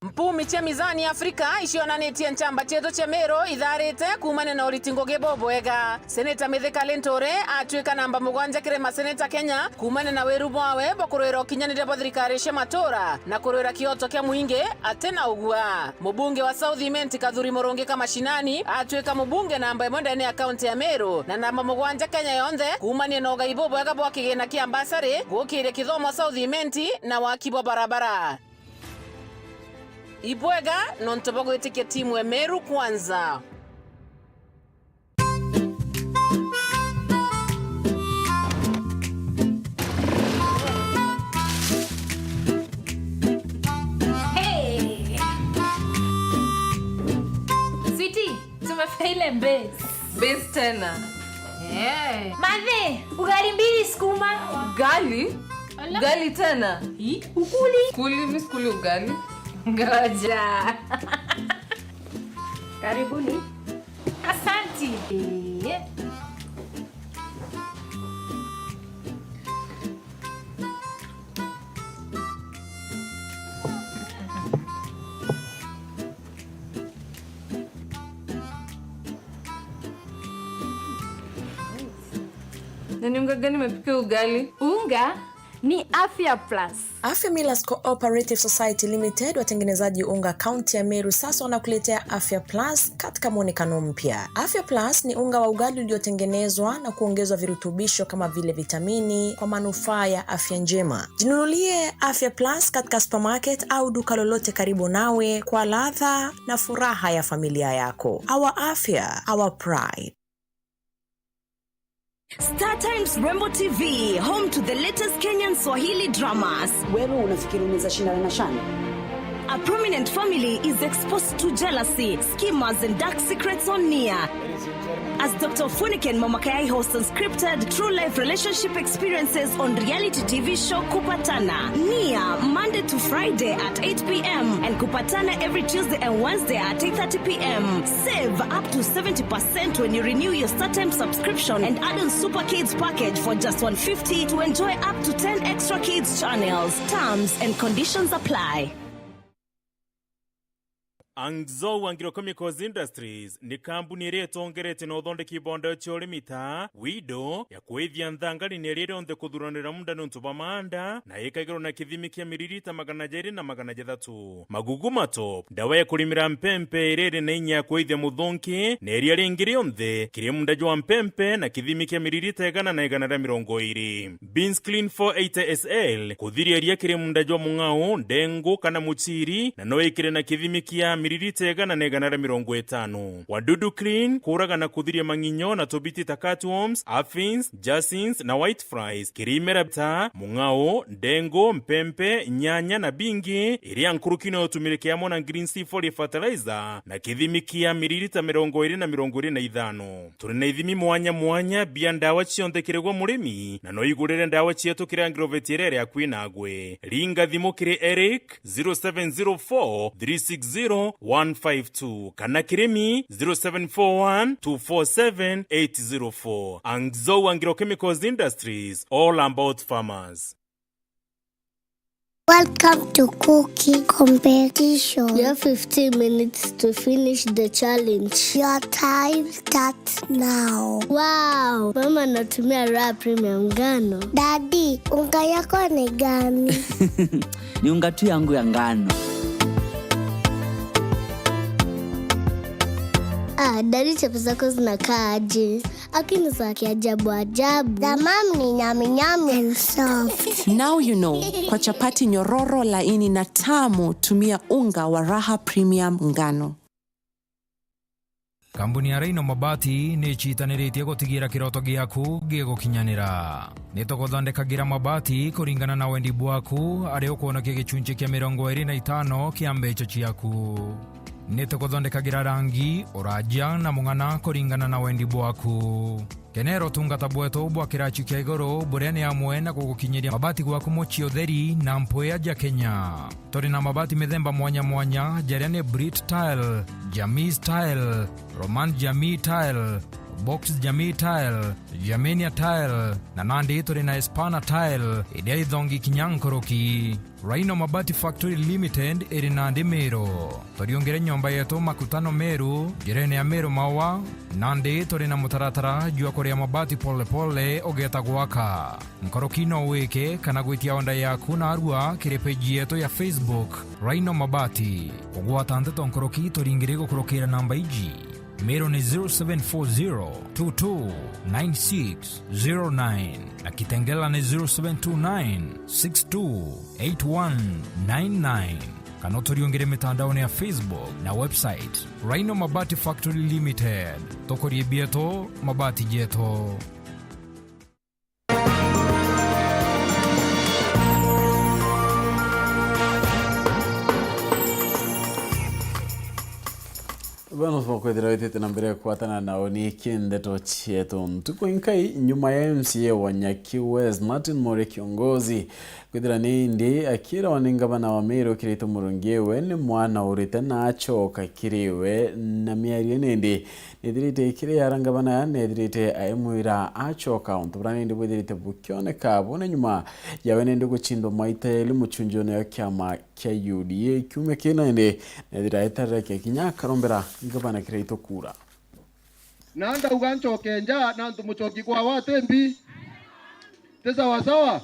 Mpumi cia mizani Afrika icionanitie nchamba cietu cia Meru itharite kuumania na uriti ngugi bubwega. Seneta Mithika Linturi atwika namba mugwanja kiri maseneta Kenya kuumania na wiru bwawe bwa kurwira ukinyaniria bwa thirikari cia matura na kurwira kioto kia mwingi atina ugua. Mubunge wa South Imenti Kathuri Murungi ka mashinani atwika mubunge namba imwe ndene ya kaunti ya Meru na namba mugwanja Kenya yonthe kuumania na ugai bubwega bwa kigina kia mbasari, gukiria kithomo South Imenti na waki bwa barabara. Ibwega nontu bwa gwitikia timu ya Meru Kwanza. Hey! Sweetie, tumefika ile base. Base tena. Eh. Mathi, ugali mbili sukuma. Ugali? Ala. Ugali tena? Hi, ukuli. Kuli, mi sikuli ugali. Ngoja. Karibuni. Asanti. Eh. Na ni unga gani umepikia ugali? Unga ni Afya Plus. Afya Millers Cooperative Society Limited, watengenezaji unga kaunti ya Meru, sasa wanakuletea Afya Plus katika mwonekano mpya. Afya Plus ni unga wa ugali uliotengenezwa na kuongezwa virutubisho kama vile vitamini kwa manufaa ya afya njema. Jinunulie Afya Plus katika supermarket au duka lolote karibu nawe kwa ladha na furaha ya familia yako. Our afya, our pride. Star Times Rembo T V, home to the latest Kenyan Swahili dramas. Wewe unafikiri unaweza shindana na Shani? A prominent family is exposed to jealousy, schemers, and dark secrets on Nia. As Doctor Funike and Mama Kayai host unscripted true life relationship experiences on reality T V show Kupatana. Nia, Monday to Friday at eight p m and Kupatana every Tuesday and Wednesday at eight thirty p m. Save up to seventy percent when you renew your StarTimes subscription and add on Super Kids package for just one fifty to enjoy up to ten extra kids channels. Terms and conditions apply. Angzou Agrochemicals Industries ni kambuni iria itongeretie na uthondeki bwa ndawa cia urimi ta Wido ya kwithia nthangari na iria rionthe kuthuranira munda niuntu bwa maanda, na ikagirwa na kithimi kia miririta magana jairi na magana jathatu. Magugu Matop, ndawa ya kurimira mpempe iria iri na inya ya kwithia muthonki na iria ringi rionthe kiri munda jwa mpempe na kithimi kia miririta igana na igana ria mirongo iri. Beans Clean four eighty S L, kuthiria ria kiri munda jwa mung'ao, ndengu kana muchiri, na no ikire na kithimi kia miririta igana na igana ria mirongo itano. Wadudu Clean, kuraga na kuthiria mang'inyo na tubiti ta cutworms, aphids, jacinths na white flies, kiri imera ta mung'ao, ndengu, mpempe, nyanya na bingi, iria nkuruki no utumire kiamwe na Green C forty fertilizer, na kithimi kia miririta mirongo iri na mirongo iri na ithano. Turi na ithimi mwanya mwanya bia ndawa cionthe kiri gwe murimi, na no igurire ndawa cietu kiri agrovet iria iri akui nagwe. Ringa thimu kiri Eric, zero seven zero four three six zero one five two, kana Kirimi zero seven four one two four seven eight zero four. Angzo Wangiro Chemicals Industries, all about farmers. Welcome to cooking competition. You have fifteen minutes to finish the challenge. Your time starts now. Wow, mama anatumia Raha Premium ngano. Daddy, unga yako ni gani? Ni unga tu yangu ya ngano. Ah, daddy, chapo zako zinakaa aje? Lakini za kiajabu ajabu. The mom ni nyami nyami and soft. Now you know, kwa chapati nyororo, laini na tamu, tumia unga wa Raha Premium ngano. Kambuni ya Rhino Mabati ni icitaniritie gutigira kiroto giaku gigukinyanira. Ni tuguthondekagira mabati kuringana na wendi bwaku, aria ukwonokia gicunci kia mirongo iri na itano kia mbeca ciaku. Ni tuguthondekagira rangi, uraja na mung'ana kuringana na wendi bwaku. Kenera utungata bwetu bwa kiraci kia iguru, buria ni amwe na gugukinyiria mabati gwaku mucii utheri na mpwia ja Kenya. Turi na mabati mithemba mwanya mwanya, jaria ni Brit Tile, Jamii Tile, Roman Jamii Tile, Box Jamii Tile, Germania Tile, na nandi turi na Espana Tile, iria ithongi kinya nkuruki. Rhino Mabati Factory Limited iri nandi Meru. Turiungire nyomba yetu Makutano Meru, njirene ya Meru Maua, nandi turi na mutaratara jwa kuria mabati pole pole ugeeta gwaka. Nkuruki no wike kana gwitia order yaku narua kiri page yetu ya Facebook, Rhino Mabati. Kugwata nteto nkuruki turingire gukurukira namba iji. Meru ni zero seven four zero two two nine six zero nine na Kitengela ni zero seven two nine six two eight one nine nine. Kana uturiungire mitandaone ya Facebook na website, Rhino Mabati Factory Limited. Tukurie bietu, mabati jetu. Bwana, ukwithira witite na mbere kwatana na uni kindeto cietu. Ntuku inkai nyuma ya M C A wa Nyaki West, Martin Mori Kiongozi, kwithira ni indi akirawa ni ngavana wa Meru Kiraitu Murungi, we ni mwana urite na acoka kiri we, na miario ni indi nethirite ikiri ara ngavana nethirite aimwira acoka. Untu bura ni indi bwithirite bukioneka buna nyuma yawe ni indi gucindwa maita eli mucunjone ya kiama kia U D A kiumia kina, indi nethira etarire kia kinya akarombera ngavana Kiraitu kura. Na ndauga ncoke nja, na antu mucoki kwawa ati mbi. Ti sawa sawa?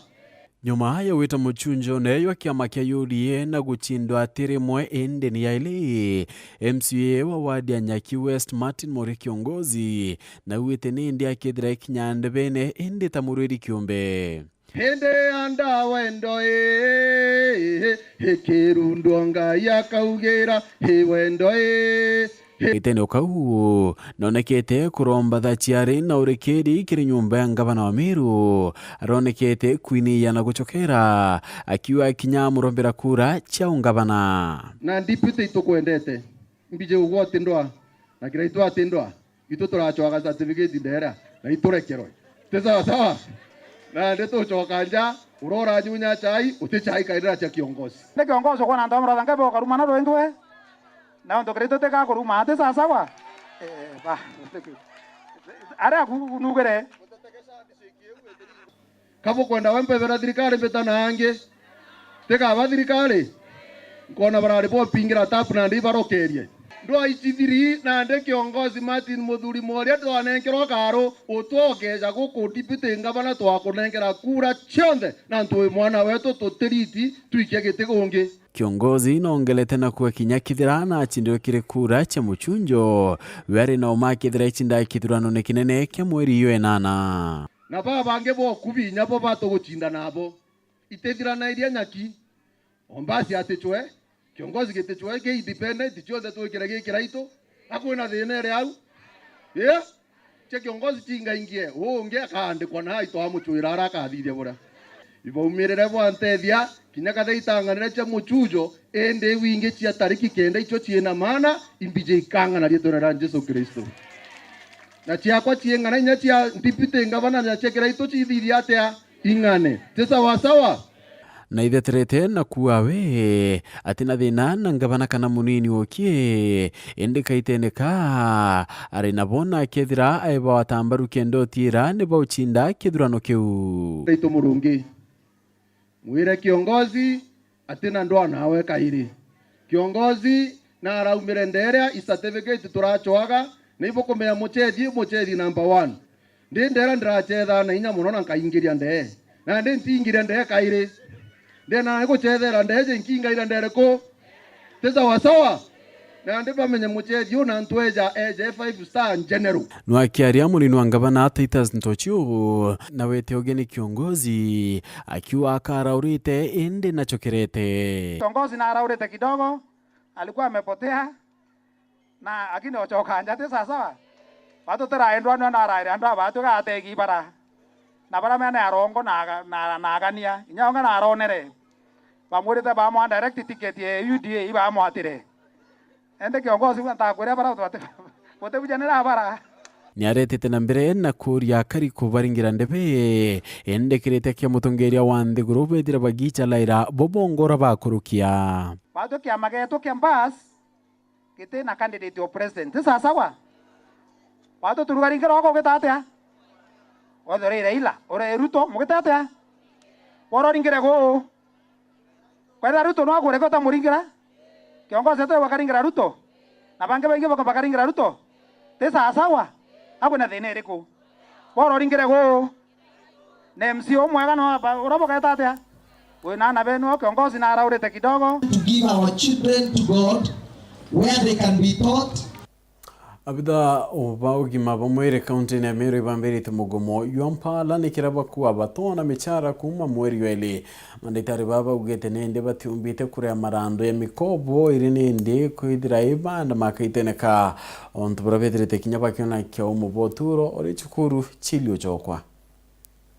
Nyuma ya gwita mucunjone jwa kiama kia U D A na gucindwa ati rimwe indi ni yaili, M C A wa ward ya Nyaki West, Martin Mori Kiongozi, naugite ni indi akethira ikinya ndebene indi ta murwiri kiumbe. Hindi anda wendo ii, ikirundwo Ngai akaugira, hi wendo ii. Itene ukau, nonekete kuromba tha ciari na urikiri kiri nyumba ya ngavana wa Meru, aronekete kwiniya na gucokera, akiuga kinya amurombera kura cia ungavana. Na deputy itukwendete, mbije ugwa ati ndwa, na Kiraitu ati ndwa. Itu turacwaga certificate ndera, na iturekerwe. Ti sawa sawa? Nandi tucoka nja, uria uranyunya chai, uti chai kairira cia kiongozi. Ni kiongozi ukwona antu amurathanga bo karumana rwendwe. Na untu Kiraitu tika kuruma, ti sawa sawa? Eh, ba. Aria kunugire. Ka bukwenda we mpebera thirikari mbita na angi? Tikaba thirikari? Nkona barari bopingira tapu nandi ibarokerie. Ndwaici thiri nandi kiongozi Martin Muthuri Mworia twanenkerwa karu, utwokeja guku deputy ngavana twakunenkera kura cionthe, na ntwi mwana wetu tutiriti twikie giti gungi. Kiongozi nongelete na kuga kinya kethira nacindirwe kiri kura cia mucunjo, we ari na uma kethira icinda kithuranone kinene kia mweri yo enana. Na baba bangi bokubi inya bo batugucinda nabo. Itithiranairie Nyaki. Ombasi aticwe, kiongozi giticwe ki independent, cionthe twikire gi Kiraitu. Akwina thina iri au? Ii? Cia kiongozi cingaingie, uu ungi akaandikwa na aitwa amucwira ara akathithia buria. Ibaumirire bwantethia, kinya katha itang'anire cia mucujo, indi iu ingi cia tariki kenda icio ciina maana, imbiji ikang'ana riitwene ria Jesu Kristo. Na ciakwa ciing'ana inya cia deputy ngavana na cia Kiraitu cithithia atia? Ing'ane. Ti sawa sawa? Na itheterete na kuuga we atina thina na ngavana kana munini uki, indi kaitene ka ari nabo na akethira aebawa ta mbaru kenda utiira ni baucinda kithurano kiu. Taitu Murungi, mwire kiongozi atina ndwaa nawe kairi. Kiongozi na araumire nderia i certificate turacwaga, ni bukumenya muchethi, muchethi number one. Ndi ndera ndirachethaa na inya mono na nkaingiria ndee. Na ndi ntiingiria ndee kairi. Ndi na guchethera ndee je nkingaira ndee riku? Ti sawa sawa? Na ndi bamenye muchethi u na ntweja eje five star general. Nwakiaria munini wa ngavana Titus Ntochu na wete ugeni kiongozi akiuga akaraurite indi nachokerete. Kiongozi na araurite kidogo, alikuwa amepotea. Na lakini ochoka nja ti sawasawa. Batu tiraendwa nio naraire andu aba atu gategi bara. Na bara mene arongo na aga-, na, na agania. Inya onga naronere. Bamwirite bamwa direct ticket ya U D A ibamwatire. Ende kiongozi bwa ntakwire bara batu bate-, bote bujanira bara. Niaretete na mbere na kuria akari kubaringira ndebe, ende kirite kia mutongeria wa nthiguru bethira bagicha laira bo bongora bakurukia. Batu kiama getu kia mbas, giti na candidate o president. Ti sawasawa? Watu turugaringire wako ugita atia? Wethire ira ila, ure Ruto, mugita atia? Wororingire guu. Kwethira Ruto no akure gota muringira? Kiongozi ete wakaringira Ruto? Na bangi baingi bako bakaringira Ruto? Ti sawasawa? Akwina thina iriku? Wororingire guu. Na M C A umwega no aba, ura bugeta atia? Wina ana benu o kiongozi na araurite kidogo. To give our children to God where they can be taught. Abitha ba ugima ba mwiri kaunti-ini ya Meru ibambirite mugomo jwa mpala nikira bakua batona michara kuuma mweri wa iri. Mandagitari baa baugite nindi batiumbite kuria marando ya mikobo iri nindi kwithira ibanda makaitene ka ontu buria bethirite kinya bakiona kia umo bwa uturo uri cukuru chili uchokwa.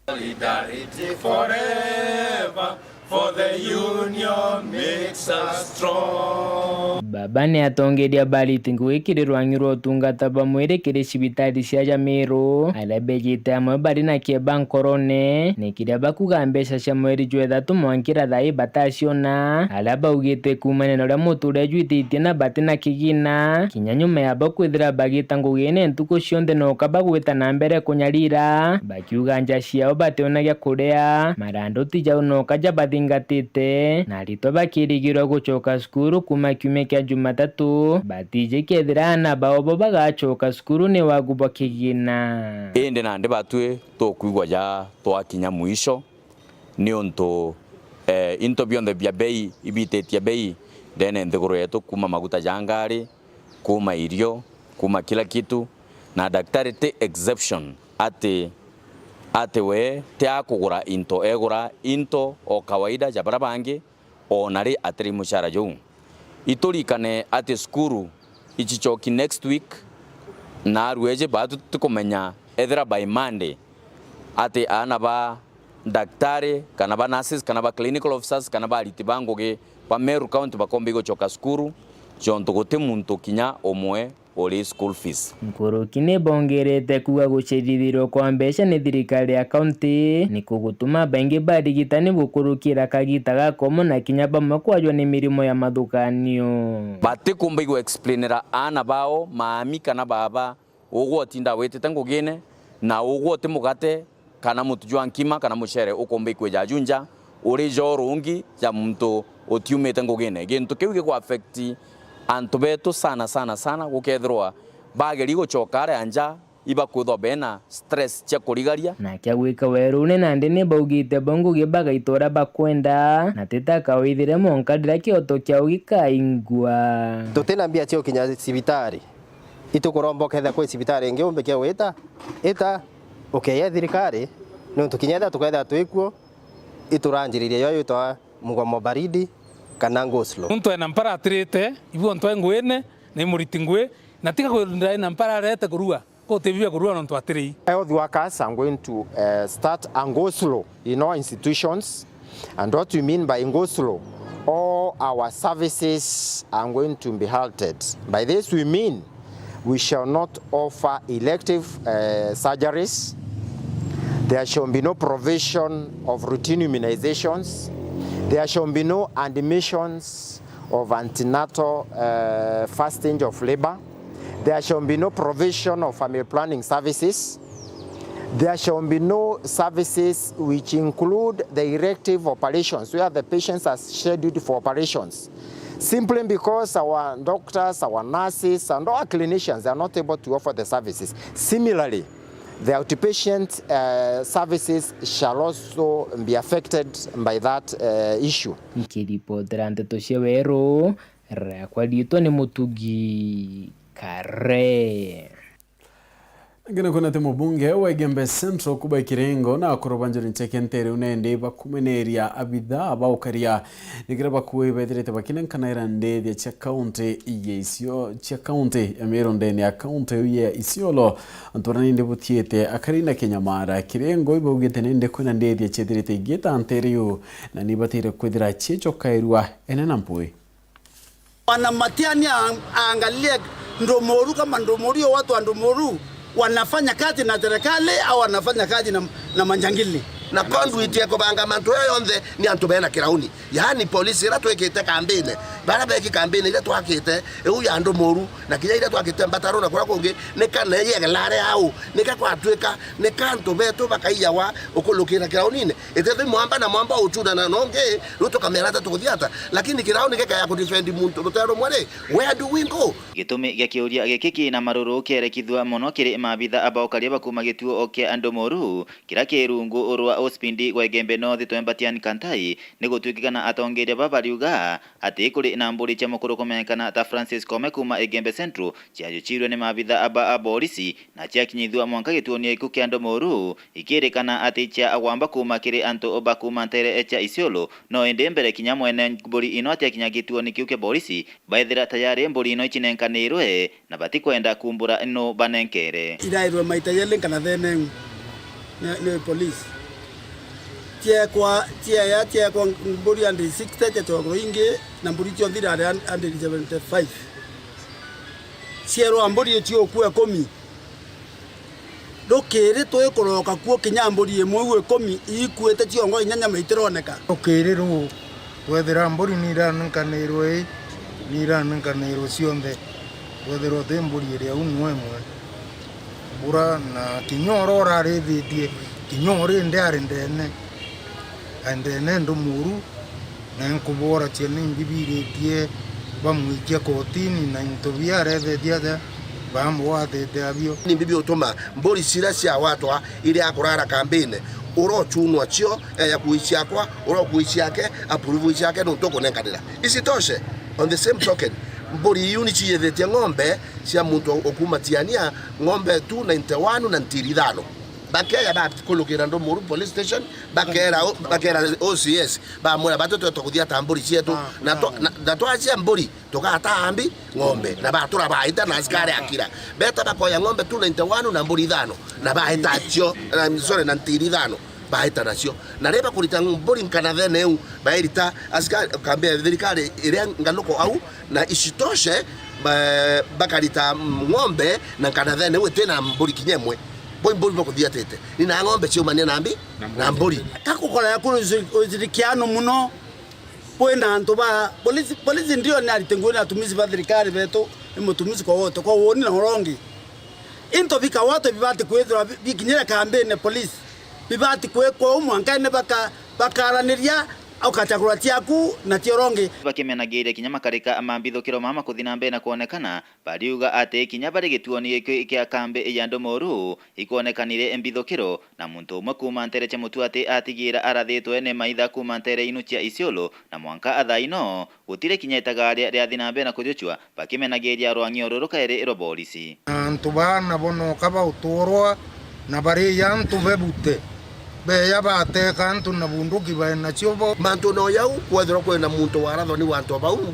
Solidarity forever, for the union makes us strong. Baba ni atongeria bariti ngugi kiri rwang'i rwa utungata bwa mwiri kiri cibitari cia Jamiru, aria bejite amwe bari na kieba nkorone, ni kiria bakuga mbeca cia mweri jwa ithatu mwankira thaa ii bataciona, aria baugite kuumania na uria muturire jwititie na bati na kigina, kinya nyuma yabo kwithira bagita ngugine ntuku cionthe noka bagwita na mbere kunyarira, bakiuga nja ciao bationa gia kuria, maranduti jau noka jabathingatite, na aritwa bakirigirwa gucoka cukuru kuuma kiumia kia Jumatatu, batiji kethira aana bao bo bagacoka cukuru ni wagu bwa kigina. Indi nandi batwi tukwigua ja twakinya mwisho, niuntu, eh, into bionthe bia bei ibititie bei ndene nthiguru yetu, kuuma maguta ja ngari, kuuma irio, kuuma kila kitu, na daktari ti exception ati, ati we ti akugura into, egura into o kawaida ja bara bangi, o na ri atiri muchara juu. Iturikane ati cukuru ichichoki next week, na arueji baa tutikumenya ethira by Monday ati aana ba daktari, kana ba nurses, kana ba clinical officers, kana ba ariti ba ngugi ba Meru County bakomba igucoka cukuru, jontu guti muntu kinya umwe uri school fees. Nkuruki ni bongerete kuuga gucerithirwa kwa mbeca ni thirikari ya kaunti ni kugutuma baingi barigitani gukurukira kagita gakomo na kinya bamwe kwajwa ni mirimo ya mathuganio. Batikumba igu explainera aana bao, maami kana baaba, ugwe utinda witite ngugine, na ugwe uti mugate, kana mutu jwa nkima, kana mucere ukumba ikwija ju nja, uri jo rungi ja muntu utiumite ngugine. Gintu kiu giku affect antu betu sana, sana, sana, gukethirwa bageri gucoka aria nja, ibakwithwa bena stress cia kurigaria. Na kia gwika werune nandi ni baugite bo ngugi bagaita uria bakwenda, na ti ta kawaithire mwanka riria kioto kiao gikaingwa. Tutina mbia cia gukinya cibitari. Itukuromba ukethira kwi cibitari ingi umbikie gwita, ita, ukeya thirikari, niuntu kinya ethira tukethira twikuo, ituranjiriria yo yitwa mugomo baridi kana go slow. Muntu ena mpara atirite, ibu ntwe nguine, na imuriti ngui, na tiga kwirundira ena mpara arete kurua, ko utibi bia kurua nontu atirei. Health workers are going to, uh, start a go slow in all institutions. And what we mean by go slow, all our services are going to be halted. By this we mean we shall not offer elective, uh, surgeries. There shall be no provision of routine immunizations. There shall be no admissions of antenatal, uh, first stage of labor. There shall be no provision of family planning services. There shall be no services which include the elective operations, where the patients are scheduled for operations, simply because our doctors, our nurses, and our clinicians are not able to offer the services. Similarly, the outpatient, uh, services shall also be affected by that, uh, issue. Nkiripotera nteto cia Weru, riakwa riitwa ni Mutugi Kare. Ngina kwona ati mubunge wa Igembe Central Kubai Kirengo na akuru ba njuri ncheke ntere unendi bakumeneria abithaa ba ukaria nikira bakui bethirite bakinenkanaira ndithia cia kaunti ya Isio-, cia kaunti ya Meru ndene ya kaunti iu ya Isiolo. Antu baria nindi butiite akari na kinyamara. Kirengo ibaugite nindi kwina ndithia ciethirite igita ntere iu na nibatire kwithira ciechokairua ene na mpui. Mwanamatiani a-, aangalie Ndumuru kama Ndumuru, hiyo watu wa Ndumuru wanafanya kazi na serikali au wanafanya kazi na, na manjangili. Na conduit ya kubanga mantu aya yonthe ni antu bena kirauni. Yaani polisi ira twikite kambine, bara beki kambine ira twakite, iu ya Ndumuru, na kinya ira twakite Mbataro na kuria kungi, ni kana yegelare au, nika kwatwika, nika antu betu bakaiyawa ukulukira kiraunine. Itethwe mwamba na mwamba uchunana na ungi, riu tukamera ata tukuthii ata? Lakini kirauni gikaya kudefend muntu rutere rumwe ri, where do we go? Gitumi gia kiuria giki kina maruru kierekithua mono kiri maabitha ba ukaria ba kuuma gituo kia Ndumuru, kiria ki rungu rwa Uspindi gwa Igembe North, Twembatian Kantai, ni gutuikikana atongeria baba bariuga ati kuri na mburi cia mukuru kumenyekana ta Francis Kome kuuma Igembe Central ciajuchirwe ni maabitha ba a borisi na ciakinyithua mwanka gituoni giku kia Ndumuru, ikirikana ati cia agwamba kuuma kiri antu ba kuuma ntere cia Isiolo, no indi mbere kinya mwene mburi ino atiakinya gituoni kiu kia borisi, baethira tayari mburi ino icinenkanirwe na batikwenda kumbura nu banenkere. Irairwe maita jeli nkana theneu ni, ni polisi. Ciekwa, cieya, ciekwa mburi hundred sixty, cietwagwa ingi, na mburi cionthe irari hundred seventy-five. Cierwa mburi iciukua ikumi. Rukiri twikuroka kuo kinya mburi imwe iu ikumi iikuite ciongo inya nyama itironeka. Rukiri ruu, twethira mburi niiranenkanirwe ii, niiranenkanirwe cionthe, twethirwa ti mburi iria uu nwe imwe. Mbura na kinya uria urarithitie, kinya uria indi ari ndene, ari ndene Ndumuru, na inkubora ciana imbibiritie bamwikia kotini, na into bia arethetie aja bamugwatite abio. Ni mbibi utuma mburi ciria cia watwa iria akurara kambine, urochunwa cio, eya kui ciakwa, urokui ciake, approve ciake, nuntu ukunenkanira. Isitoshe, on the same token, mburi iu ni ciyithitie ng'ombe cia muntu ukuma Tiania, ng'ombe two ninety-one na ntiri ithano. Bakeya bakulukira Ndumuru Police Station, bakera, bakera O C S, bamwira, "Batu twetwa kuthia ta mburi cietu, na twa-, na, na twacia mburi, tugataa mbi ng'ombe." Na batura baita na askari akira. Beta bakoya ng'ombe two ninety-one na mburi ithano, na baita cio, na, sorry, na ntiri ithano, baita nacio. Na riria bakurita mburi nkanathene iu, bairita askari, kambi ya thirikari iria nganuko au, na isitoshe, ba-, bakarita ng'ombe na nkanathene iu itina mburi kinya imwe. Bo imburi bakuthiatite. Ni na ng'ombe ciumania na mbi? Na mburi. Kakukora ya kuru ushirikiano muno. Kwina antu ba polisi, polisi ndio ni arite nguo ni atumishi ba thirikari betu, ni mutumishi kwa wote, kwa woni na urongi. Into bika wote bibati kwithirwa bi-, bikinyire kambine polisi. Bibati kwikwa uu mwanka ni baka-, bakaraniria, ukachagura ciaku na cia urongi. Bakimenagiria kinya makarika ma mbithukiro mama kuthi na mbere na kwonekana, bariuga ati kinya bari gituoni giki kia kambi ya Ndumuru, ikwonekanire mbithukiro, na muntu umwe kuuma ntere cia Mutuati atigira arathitwe ni maitha kuuma ntere inu cia Isiolo, na mwanka athaa ino, gutiri kinya itagaria riathi na mbere na kujuchwa, bakimenagiria rwang'io ruru kairi rwa borisi. Na antu baa nabo noka bauturwa, na bariya antu bebute. Beya bateka antu na bunduki bae nacio bo. Mantu no yau, kwethirwa kwina muntu warathwa ni wantu bau,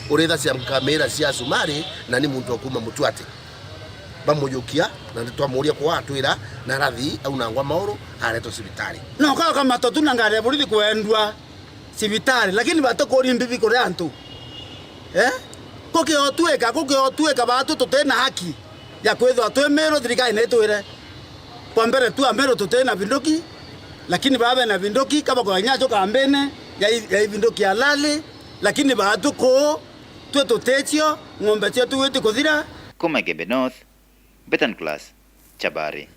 urithacia nkamira cia cumari, na ni muntu wa kuuma Mutuati. Bamujukia, na twamuria kwa atwira, na arathi, aunangwa mauru, aretwa cibitari. No kaka matotu na ngari ya borithi kwendwa cibitari, lakini batikuri mbibi kuri antu. Eh? Kukiotwika, kukiotwika batu tutina haki ya kwithirwa twi Miru, thirikari nitwire. Kwa mbere tu, a Miru tutina binduki, lakini baa bena binduki, kaba kwa nyacho kambene, ya i-, ya ivindukia halali, lakini baatu kuu twi tuticio, ng'ombe cietu gwiti kuthira. Kuma Igembe North, Betan Class, Chabari.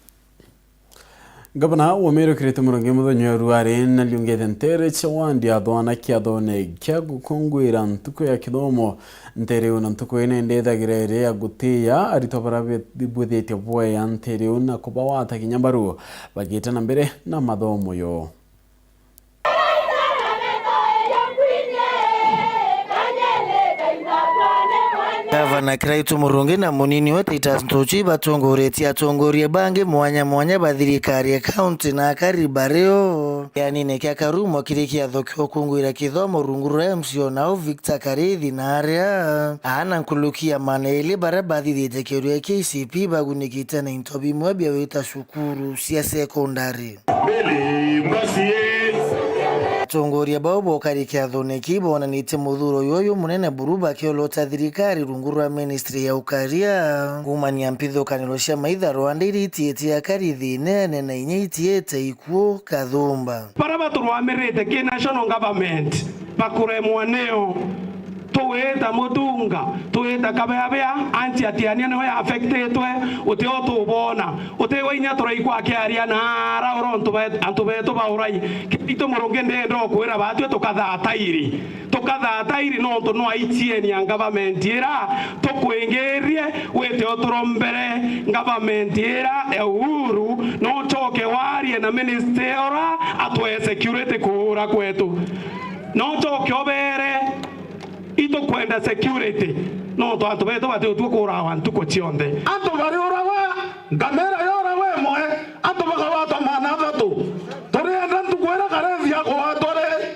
Ngavana wa Meru Kiriti Murungi muthenya wa ruari nariungite ntere cia wandi athwana kiathone kia gukunguira ntuku ya kithomo. Ntere iu na ntuku ii nendethagira iri ya gutiia aritwa baria be-, bwithitie bwea ntere iu na kubawata kinya mbaru bagita na mbere na mathomo yo. Gavana Kiraitu Murungi na munini we Titus Ntuchi ibatongoretie atongoria bangi mwanya mwanya ba thirikari ya kaunti na akari bario kianine kia Karumo kiri kiatho kia ukunguira kithomo rungu rwa M C O nao Victor Karithi na aria aana nkuruki ya maana ili baria bathithitie kiuria kia K C P bagunikite na into bimwe bia wita cukuru cia sekondari. Atongoria bau bokari kiathone kii bonanitie muthuro juju munene buru bakiolota thirikari rungu rwa ministry ya ukaria kuumania mpithukaniro cia maitha rwanda iria itiitie akari thiinene na inya itiite ikuo kathumba. Baria baturwamirite ki national government bakuremwa nio. Tugwita Mutunga, tugwita Kabeabea, anti atiania niwe affectitwe, utio tubona. Utigwa inya turai kwa kiaria na ara ura antu bet-, antu betu ba urai. Kiritu Murungi ndienda ukwira baatwi tukathaa tairi. Tukathaa tairi nontu no aitieni ya government ira tukwingirie wite uturo mbere government ira ya Uhuru no ucoke warie na minister ura atwe security kuura kwetu. No ucoke ubere Itukwenda security, nontu antu betu batiutue kuurawa ntuku cionthe. Antu bariuragwa, ngamira yoragwa imwe, antu bakagwatwa maana athatu. Turienda ntuku iria Karethi agwatwa ri,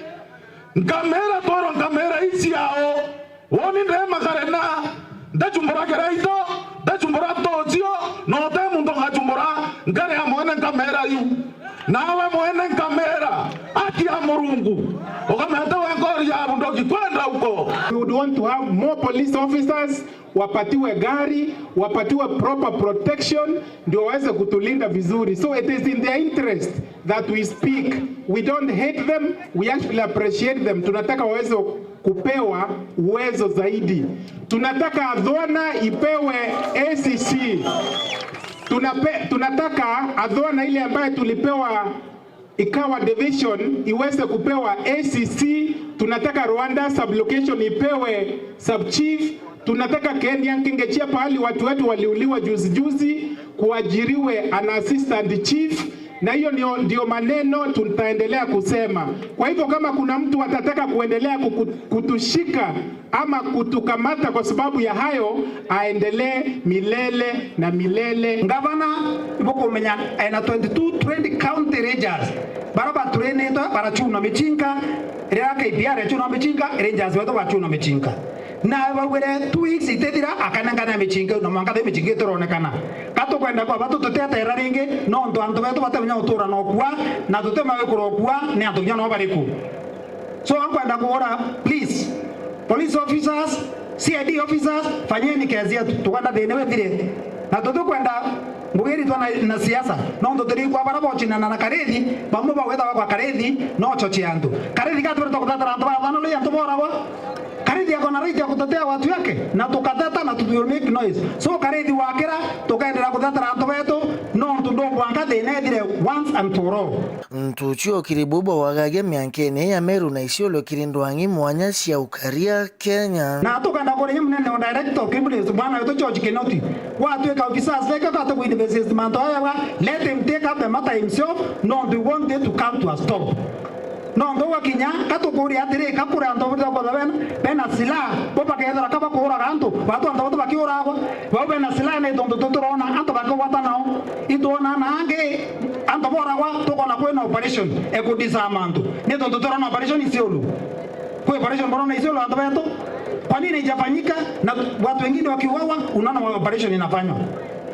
ngamira twerwa ngamira ii ciao. Woni ndeema karena, ndacumbura kiraito, ndacumbura ntocio, na uti muntu ngacumbura nkari ya mwene nkamera iu. Nawe mwene nkamera, aki ya Murungu, ukamete we nkori ya bunduki kwenda uko. We would want to have more police officers, wapatiwe gari, wapatiwe proper protection, ndio waweze kutulinda vizuri. So it is in their interest that we speak. We don't hate them, we actually appreciate them. Tunataka waweze kupewa uwezo zaidi. Tunataka Athwana ipewe A C C. Tunape-, tunataka Athwana ile ambaye tulipewa ikawa division iweze kupewa A C C. Tunataka Rwanda sub-location ipewe sub-chief. Tunataka Ken Yankengechia, pahali watu wetu waliuliwa juzi juzi, kuajiriwe an assistant chief. Na hiyo ndio, ndio maneno tutaendelea kusema. Kwa hivyo kama kuna mtu atataka kuendelea kuku-, kutushika ama kutukamata kwa sababu ya hayo, aendelee milele na milele. Ngavana, ibukumenya, ena twenty-two, twenty county rangers, bara baturinitwe barachuna michinka, riria K P R yachuna michinka, rangers betu bachuna michinka. Na baugire two weeks itithira, akanengane michinga iu, na mwanka thi michinga itironekana. Ka tukwenda kwaba tu-, tuteteera ringi, nontu antu betu batimenya gutura na ukua, na tutimenya gwikura ukua, ni antu kinya no bariku. So, nkwenda kuura, please, police officers, C I D officers, fanyeni kazi yetu. Tukwenda thina withire. Na tutikwenda ngugi iritwa na, na siasa. Nontu turikwa bara bocinana na Karithi, bamwe bagwita bakwa Karithi, no choche antu. Karithi ka turetwa kuthatara antu ba thano ri antu boragwa. Karithi ako na right ya kutetea watu yake, na tukateta na tu will make noise. So Karithi wakira, tukaendelea kuthetera antu betu, nontu ndubwanga thina ethire once and for all. Ntuchi okiri bubwa wagagia miankene ya Meru na Isiolo kiri ndwang'i mwanya cia ukaria Kenya. Na tukenda kuria munene wa director of criminals, bwana wetu George Kinoti, watwika officers beke bate ku invest mantu aya, let him take up the matter himself, nontu we want it to come to a stop. Nontu gwakinya, ka tukuria atiri, ka kuri antu bethira kwethira bena, bena silaha, bo bakethira ka bakuuraga antu, batu antu batu bakiuragwa, bau bena silaha ni tontu tuturona antu bakigwata nao. Itwona na angi, antu boragwa, tukona kwina operation, e ku disarm antu. Ni tontu turona operation Isiolo. Kwi operation borona Isiolo antu betu. Kwa nini haijafanyika? Na watu wengine wakiuawa, unaona operation inafanywa.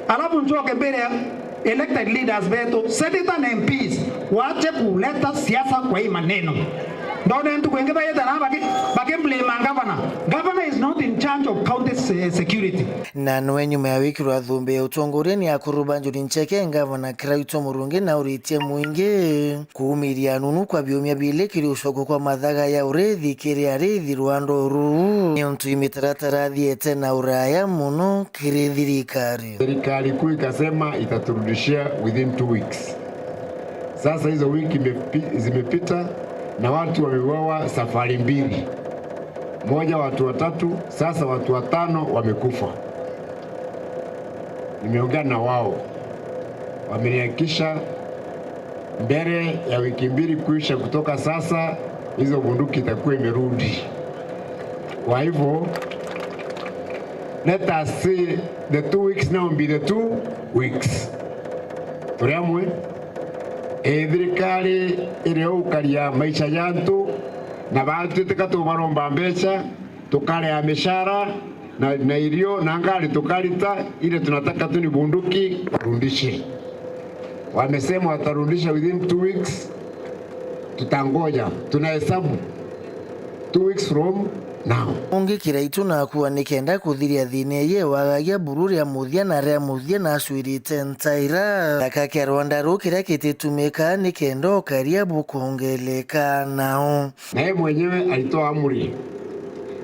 Alafu njoke mbere ya elected leaders betu, senators na M Ps, waache kuleta siasa kwa hii maneno. Ndone ntuku ingi baita na baki-, bakimblame ngavana. Governor is not in charge of county se-, security. Na nwe nyuma ya wikirwa thumbi ya utongoria ni akuru ba Njuri Ncheke, ngavana Kiraitu Murungi na uritie mwingi kuumiria nunu kwa biumia biili kiri ucokwa kwa mathaga ya urithi kiri arithi rwa nduru. Niuntu imitaratara athiete na uraya muno kiri thirikari. Serikali kuu ikasema itaturudishia within two weeks. Sasa hizo wiki imepi-, zimepita na watu wameuawa safari mbili. Moja watu watatu, sasa watu watano wamekufa. Nimeongea na wao. Wamenihakikisha mbele ya wiki mbili kuisha kutoka sasa, hizo bunduki itakuwa imerudi. Kwa hivyo, let us say the two weeks now be the two weeks. Turi amwe? Ii, thirikari iria ukaria maisha ja antu, na baatwiteka tubaromba mbeca, tukaria mishara, na, na irio, na ngari tukarita, ile tunataka tu ni bunduki warudishe. Wamesema watarudisha within two weeks, tutangoja. Tunahesabu two weeks from now. Ungi Kiraitu nakuwa nikenda kuthiria thina ii wagagia buru ria muthia na ria muthia na acwirite ntaira. Gaka kia Rwanda ru kiria gititumika nikenda ukaria bukongeleka nao. Na yeye mwenyewe alitoa amri,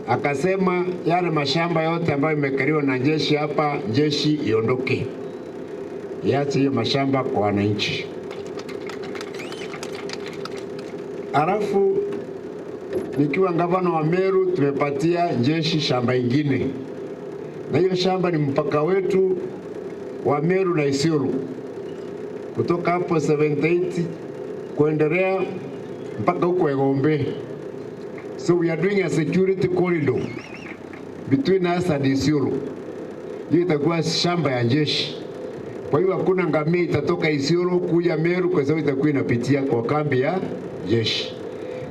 akasema yale mashamba yote ambayo imekaliwa na jeshi hapa, jeshi iondoke, iache hiyo mashamba kwa wananchi. Alafu nikiwa gavana wa Meru, tumepatia jeshi shamba ingine, na hiyo shamba ni mpaka wetu wa Meru na Isiolo, kutoka hapo seventy eight kuendelea mpaka huko Egombe. So we are doing a security corridor between us and Isiolo. Hiyo itakuwa shamba ya jeshi. Kwa hiyo hakuna ngamia itatoka Isiolo kuja Meru, kwa sababu itakuwa inapitia kwa kambi ya jeshi,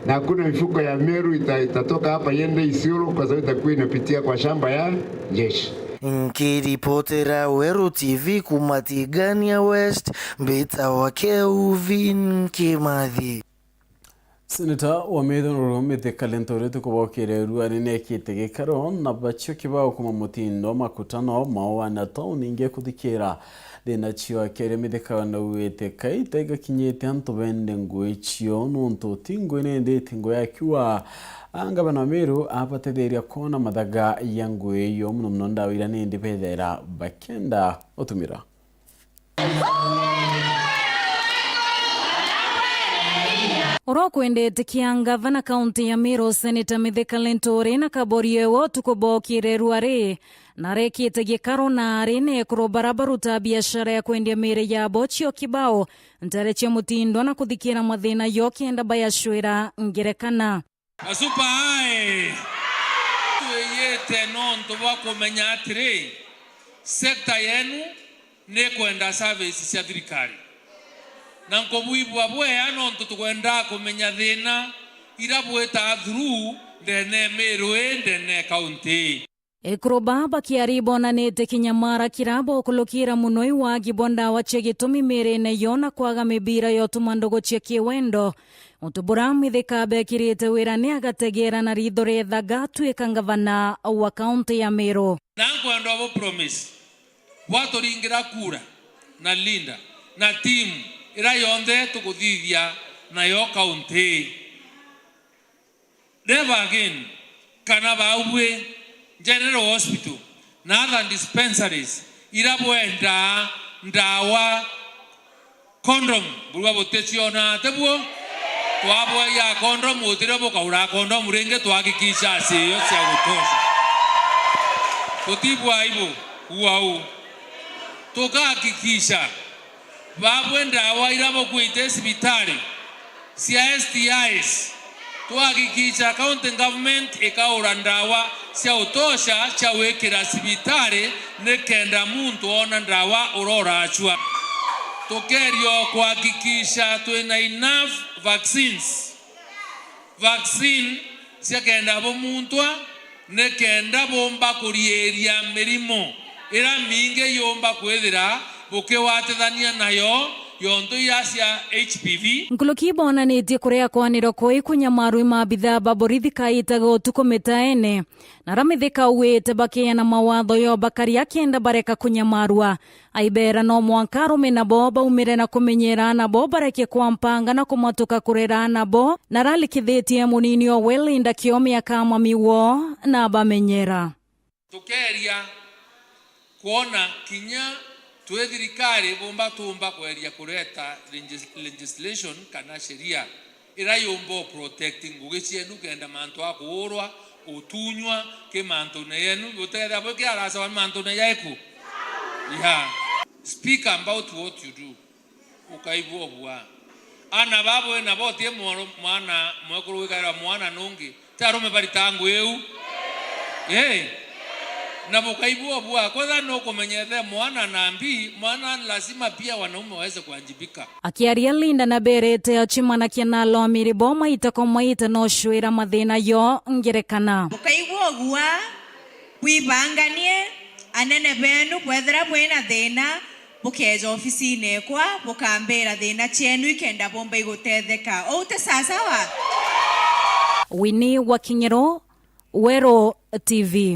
na hakuna mifugo ya Meru ita-, itatoka hapa iende Isiolo, kwa sababu itakuwa inapitia kwa shamba ya jeshi. Nkiripotera Weru T V kuma Tigania West, mbitawa Kelvin Kimathi. Seneta wa Meru Mithika Linturi tukubokeria ruari niekite gikaro na bacio kibao kuma mutindo makutano mao wana tauni ingi kuthikira thina cio akiaria Mithika naugite kaita igakinyite antu bende ngui cio nuntu ti ngui nindi ti ngui akiuga ngavana wa Meru abatetheria kwona mathaga ya ngui iyo muno muno ndawa iria nindi bethera bakenda utumira. Uria ukwendete kia ngavana kaunti ya Meru, Seneta Mithika Linturi na Kaborie we utuku bokire ruari, na arekite gikaro na ari na ekuru bara baruta biashara ya kwendia miri yabo cio kibao ntere cia mutindo na kuthikira mathina yo kenda bayacwira ngerekana. Gasupa ae! Twiyite nontu bwa kumenya atiri, sekta yenu ni kwenda service cia thirikari. Na nkubwibua bwea nontu tukwenda kumenya thina ira bwitaa through ndene Meru ii, ndene kaunti ii. Ekuru baa bakiari bonanite kinyamara kira bokulukira muno iwagi bwa ndawa cia gitumi mirine yo na kwaga mibira ya utuma ndugu cia kiwendo. Untu bura Mithika bekirite wira ni agategera na ritho riethaga atwika ngavana wa kaunti ya Meru. Na nkwenda bu promise bwaturingira kura na Linda na team ira yonthe tukuthithia nayo kaunti ii. Never again kana baubwi General Hospital na other dispensaries ira bwendaa ndawa, condom, burua buticiona ati buo? Twabwaiya condom, utirio bukaura condom ringi, twahakikisha acio cia gutosha. Tutibwa aibu, uau. Tukahakikisha babwe ndawa ira bukwite cibitari cia S T Is, twahakikisha county government ikaura ndawa cia utosha cia gwikira cibitari nikenda muntu oona ndawa uroracua. Tukerio kuhakikisha twina enough vaccines. Vaccine cia kenda bumuntwa nikenda bumba kuriiria mirimo ira mingi yumba kwithira bukigwatithania nayo Kiontu iria cia H P V. Nkuruki bonanitie kuria kwaniro koi kunyamarwi maabithaa ba borithi kaitaga utuku mitaene, na aria mithika ugwite bakiana mawatho yo bakaria kenda bareka kunyamarwa. Aibera no mwanka arume nabo baumire na kumenyera nabo bareke kwa mpanga na kumatuka kurera nabo, na aralikithitie munini o we Linda Kiome akamami wo na abamenyera. Tukeeria kwona kinya twi thirikari bumba tuumba kweria kureta legis-, legislation kana sheria ira yumba u protect ngugi cienu kenda mantu a kuurwa, utunywa ki mantune yenu, butethia bwi kiarasawa ni mantune jaiku? Yeah. Speak about what you do. Ukaigua ubua. Ana babo ena botie mwana mwekuru wikaira mwana nungi. Ti arume barita ngui iu? Ii. Na bukaigua ubua. Kwetha nukumenya ethe mwana na mbi, mwana lazima pia wanaume waweze kuwajibika. Akiaria, Linda naberete acimanakia na alomiri bo maita kwa maita no cwira mathina yo ngerekana. Bukaigua ubua, bwibanganie, anene benu bwethira bwina thina, bukeeja ofisine ekwa, bukambira thina cienu ikenda bumba igutetheka. Uu ti sasawa? Winnie wa King'ero, Weru T V.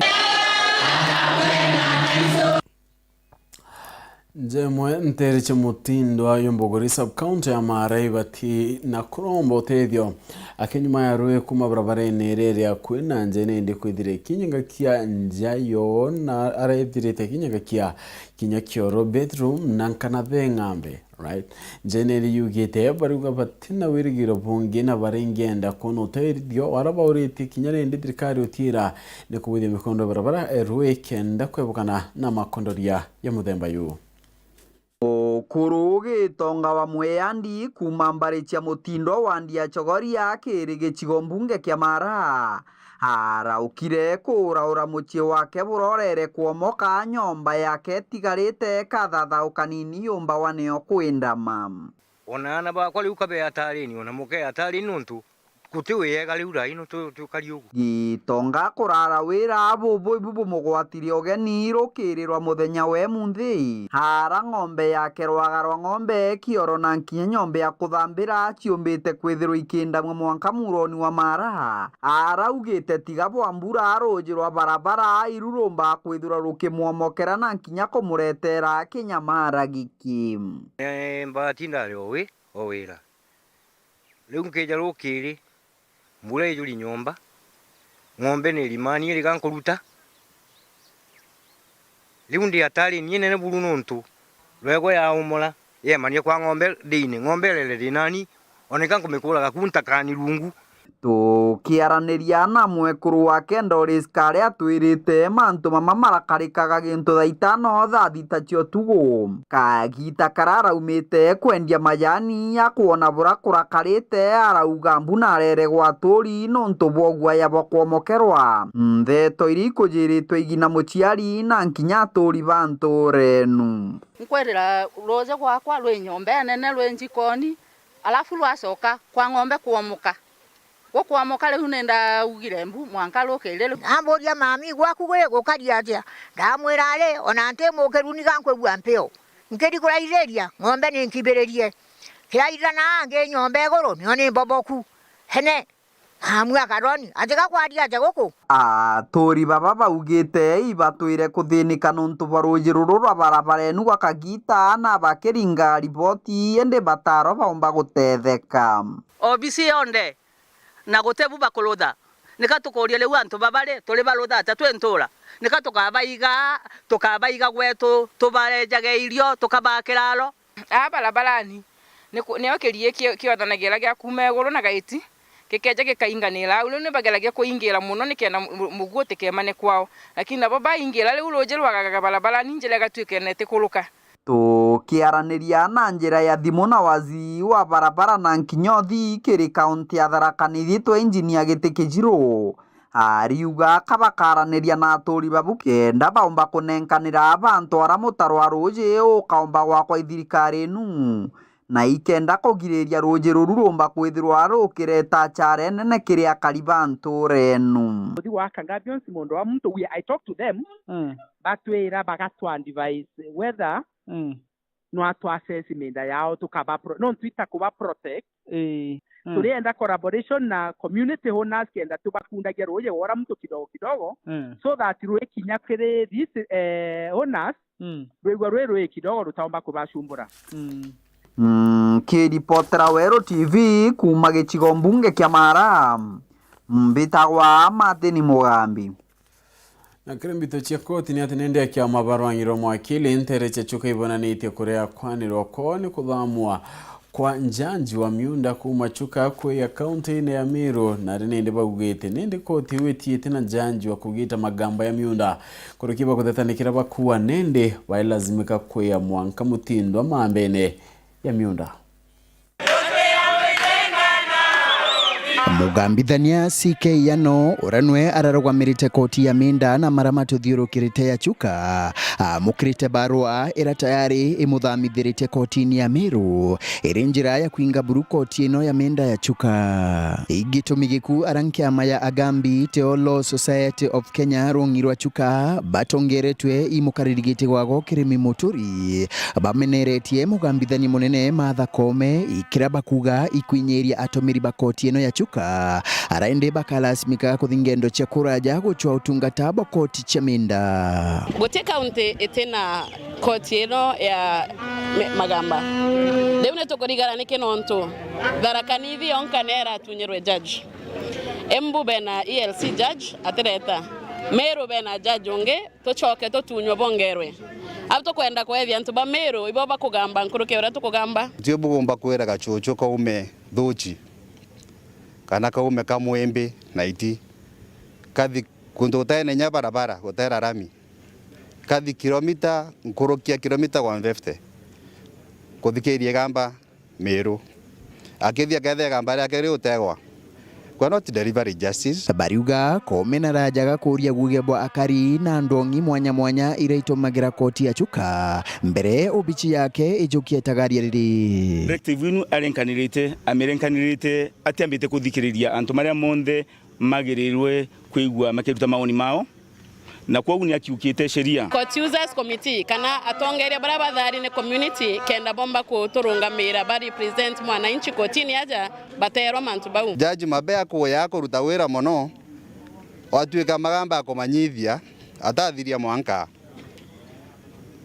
Njemwe nteere cia Mutindwa yo Mbuguri sub-county ya Mara ibati na kuromba utethio. Aki nyuma ya rui kuma barabarene iria iri akui na njene indi kwithira ikinyangakia nja yo na arethirite ikinyangakia kinya kioro, bedroom na nkana be ng'ambe, right? Njene iri yugite bariuga bati na wirigiro bungi na baringienda kwona utethio wara bauritie kinya rindi thirikari utiira ni kugwithia mikondo ya barabara e rui kenda kwebukana na makondoria ya muthemba yu. Ukuru Gitonga wa Mweandi kuuma mbari cia Mutindo wandi ya Chogoria kiri gicigo mbunge kia Mara, araukire kuuraura mucii wake burorere kwomoka, nyomba yake itigarite kathathau kanini yumbawa nio kwindama. Ona aana bakwa riu kabe atarini, ona muke atarini, nontu guti wega riu rai no tu-, tukari ugu. Gitonga kurara wira bubu ibu bumugwatire ugeni rukiri rwa muthenya wa emunthi. Ara ng'ombe yake rwaga rwa ng'ombe, kioro na nkinya nyomba ya kuthambira ciumbite kwithirwa ikindamwa mwanka muroni wa Mara. Araugite tiga bwa mbura, ruuji rwa barabara iru rumba kwithirwa rukimwomokera na nkinya kumuretera kinyamara giki. Ni mbati ndari o wi o wira. Riu nkija rukiri, mbura ijuri nyomba, ng'ombe ni irimani iriga nkuruta. Riu ndi atari ni inene buru nontu rwego yaumura, yemanie kwa ng'ombe ndiini, ng'ombe irere rinani, oneka nkumikuraga ku ntakani rungu. Tukiaraniria na mwekuru wake Doris Kare atwirite mantu mama marakarikaga gintu thaa itano thaa thita cia utugu. Kagita kara araumite kwendia majani ya kwona bura kurakarite, arauga mbu na arere gwa aturi nontu bwa uguaya bwa kwomokerwa. Ntheto iria ikujiritwe igina muciari na nkinya aturi ba nturenu. Nkwirira ruuji gwakwa rwi nyomba inene rwi njikoni, alafu rwacoka kwa ng'ombe kwomoka. Gukwamoka riu ni ndaugire mbu mwanka rukiri riu. Namburia, mami, gwaku gwi gukari atia? Ndamwira, ari, ona nti mukiru niga nkwigua mpio. Nkiri kuraithiria, ng'ombe ni nkibiririe. Kiraithana angi nyomba iguru, nio ni mboboku. Hene, amwira Karoni, atiga kwaria atia guku? Aturi baba baugite ibatwire kuthinika nontu bwa ruuji ruru rwa barabara enu gwa kagita, na bakiringa riboti, indi bataro baumba gutetheka. Obisi yonthe na guti bu bakurutha. Nika tukuuria riu antu baba ri, turi barutha atia twi ntuura? Nika tukabaiga, tukabaiga gwetu, tubarejage irio, tukabaa kiraaro? Aa barabarani, ni ku-, nio kirii ki-, kiothanagia gia kuuma iguru na gaiti, gikeeja gikainganira au. Riu ni bageragia kuingira mono nikenda mu-, mu-, muguo utikemane kwao. Lakini nabo baingira, riu ruuji rwagagaga barabarani, njira igatuika na itikuruka. Tukiaraniria na njira ya thimu na waziri wa barabara na nkinya uthii kiri kaunti ya Tharaka Nithi twa Engineer Giti Kijiru, ariuga ka bakaraniria na aturi babu kenda baumba kunenkanira bantu ara mutaro wa ruuji ukaumba gwakwa i thirikari inu, na ikenda kugiriria ruuji ruru rumba kwithirwa rukireta achara enene kiri akari ba ntura inu. Muthi gwaka Gabions, mundu wa muntu, we, I talk to them, Mm. batwira, bagatwa advise whether Mm. no atwa assess miunda yao, tukaba pro-, no twita kuba protect. Ii. Mm. Turienda collaboration na community owners kenda tubakundagia ruuji rwa ura muntu kidogo kidogo, mm, so that rwikinya kiri these, eh, owners, mm, rwigua rwi rwi kidogo rutaumba kubacumbura. Mm. Mm, kiripotera Weru T V kuuma gicigo mbunge kia Mara, mbitagwa Martin Mugambi. Na kiri mbito cia koti ni ati nindi akiama barwang'irwa mwakili ntere cia Chuka ibonanitie kuria kwanirwa kwao ni kuthamwa kwa njanji wa miunda kuuma Chuka kwija kaunti-ini ya Meru, na ari nindi baugite nindi koti iu itiite na njanji wa kugita magamba ya miunda. Kuruki bakuthetanikira bakua nindi bailazimika kwija mwanka mutindwa mambene ya miunda. Mugambithania C K Yano, uria nwe ararugamirite koti ya miunda na mara matuthiurukirite ya Chuka, amukirite barua ira tayari imuthamitheretie kotini ya Meru, iri njira ya kwinga buru koti ino ya miunda ya Chuka. Igitumi giku ara nkiama ya Agambi Teolo Society of Kenya rung'i rwa Chuka batongeretwe imukariri giti gwago Kirimi Muturi, bameneretie mugambithania munene Martha Koome, ikira bakuga ikwinyiria atumiri ba koti ino ya Chuka, ara indi bakalasimika kuthi ngendo cia kuraja gucwa utungata bwa koti cia miunda. Guti kaunti itina koti ino ya mi-, magamba. Riu ni tukurigara niki nontu Tharaka Nithi yonka ni iratunyirwe judge. Embu bena E L C judge atireta. Meru bena judge ungi, tucoke tutunywe bongerwe. Au tukwenda kwethia antu ba Meru, ibo bakugamba nkuruki uria tukugamba. Tio bugomba kwira gachuchu kaume Thuchi, kana kaume Kamwimbi na iti. Kathi kuntu gutene nya barabara, gutera rami. Kathi kilomita, nkuruki ya kilomita one fifty. Kuthikiria igamba Meru. Akithia akethia igamba riake riu utegwa. We are not delivering justice. Bariuga Koome narajaga kuuria guuge bwa akari na ndongi mwanya mwanya iria itumagira koti ya Chuka mbere obici yake ijukie itagaria riri. Directive inu arenkanirite, amirenkanirite atiambite kuthikiriria antu maria monthe magirirwe kwigua makiruta maoni mao, na kwogu ni akiukite sheria. Court Users Committee kana atongeria baria bathari ni community kenda bomba kuturungamira ba represent mwananchi kotini aja baterwa mantu bau. Judge Mabe akuya kuruta wira mono, watwika magamba akumanyithia, atathiria mwanka.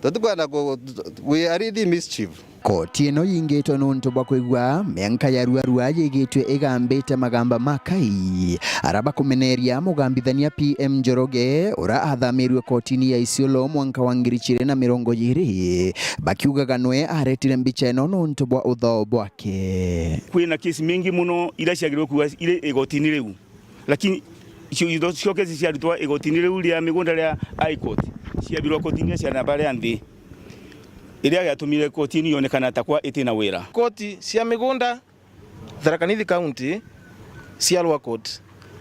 Tutikwenda ku-, we are in mischief. Koti ino yingitwe nuntu bwa kwigua mianka ya ruarua yigitwe igambite magamba ma kai, ara bakumeneria mugambithania P M Njoroge, ura athamirwe kotini ya Isiolo mwanka wa ngiri ijiri na mirongo iri, bakiugaga nwe aretire mbicha ino nuntu bwa uthao bwake. Kwina kesi mingi muno ira ciagirwe kuwa iri igotini riu. Lakini icio, icio, icio kesi ciarutwa igotini riu ria migunda ria High Court, ciabirwa kotini cia namba ria nthi, iria yatumire kotini yonekana ta kwa itina wira. Koti cia migunda Tharaka Nithi County cia Lower Court,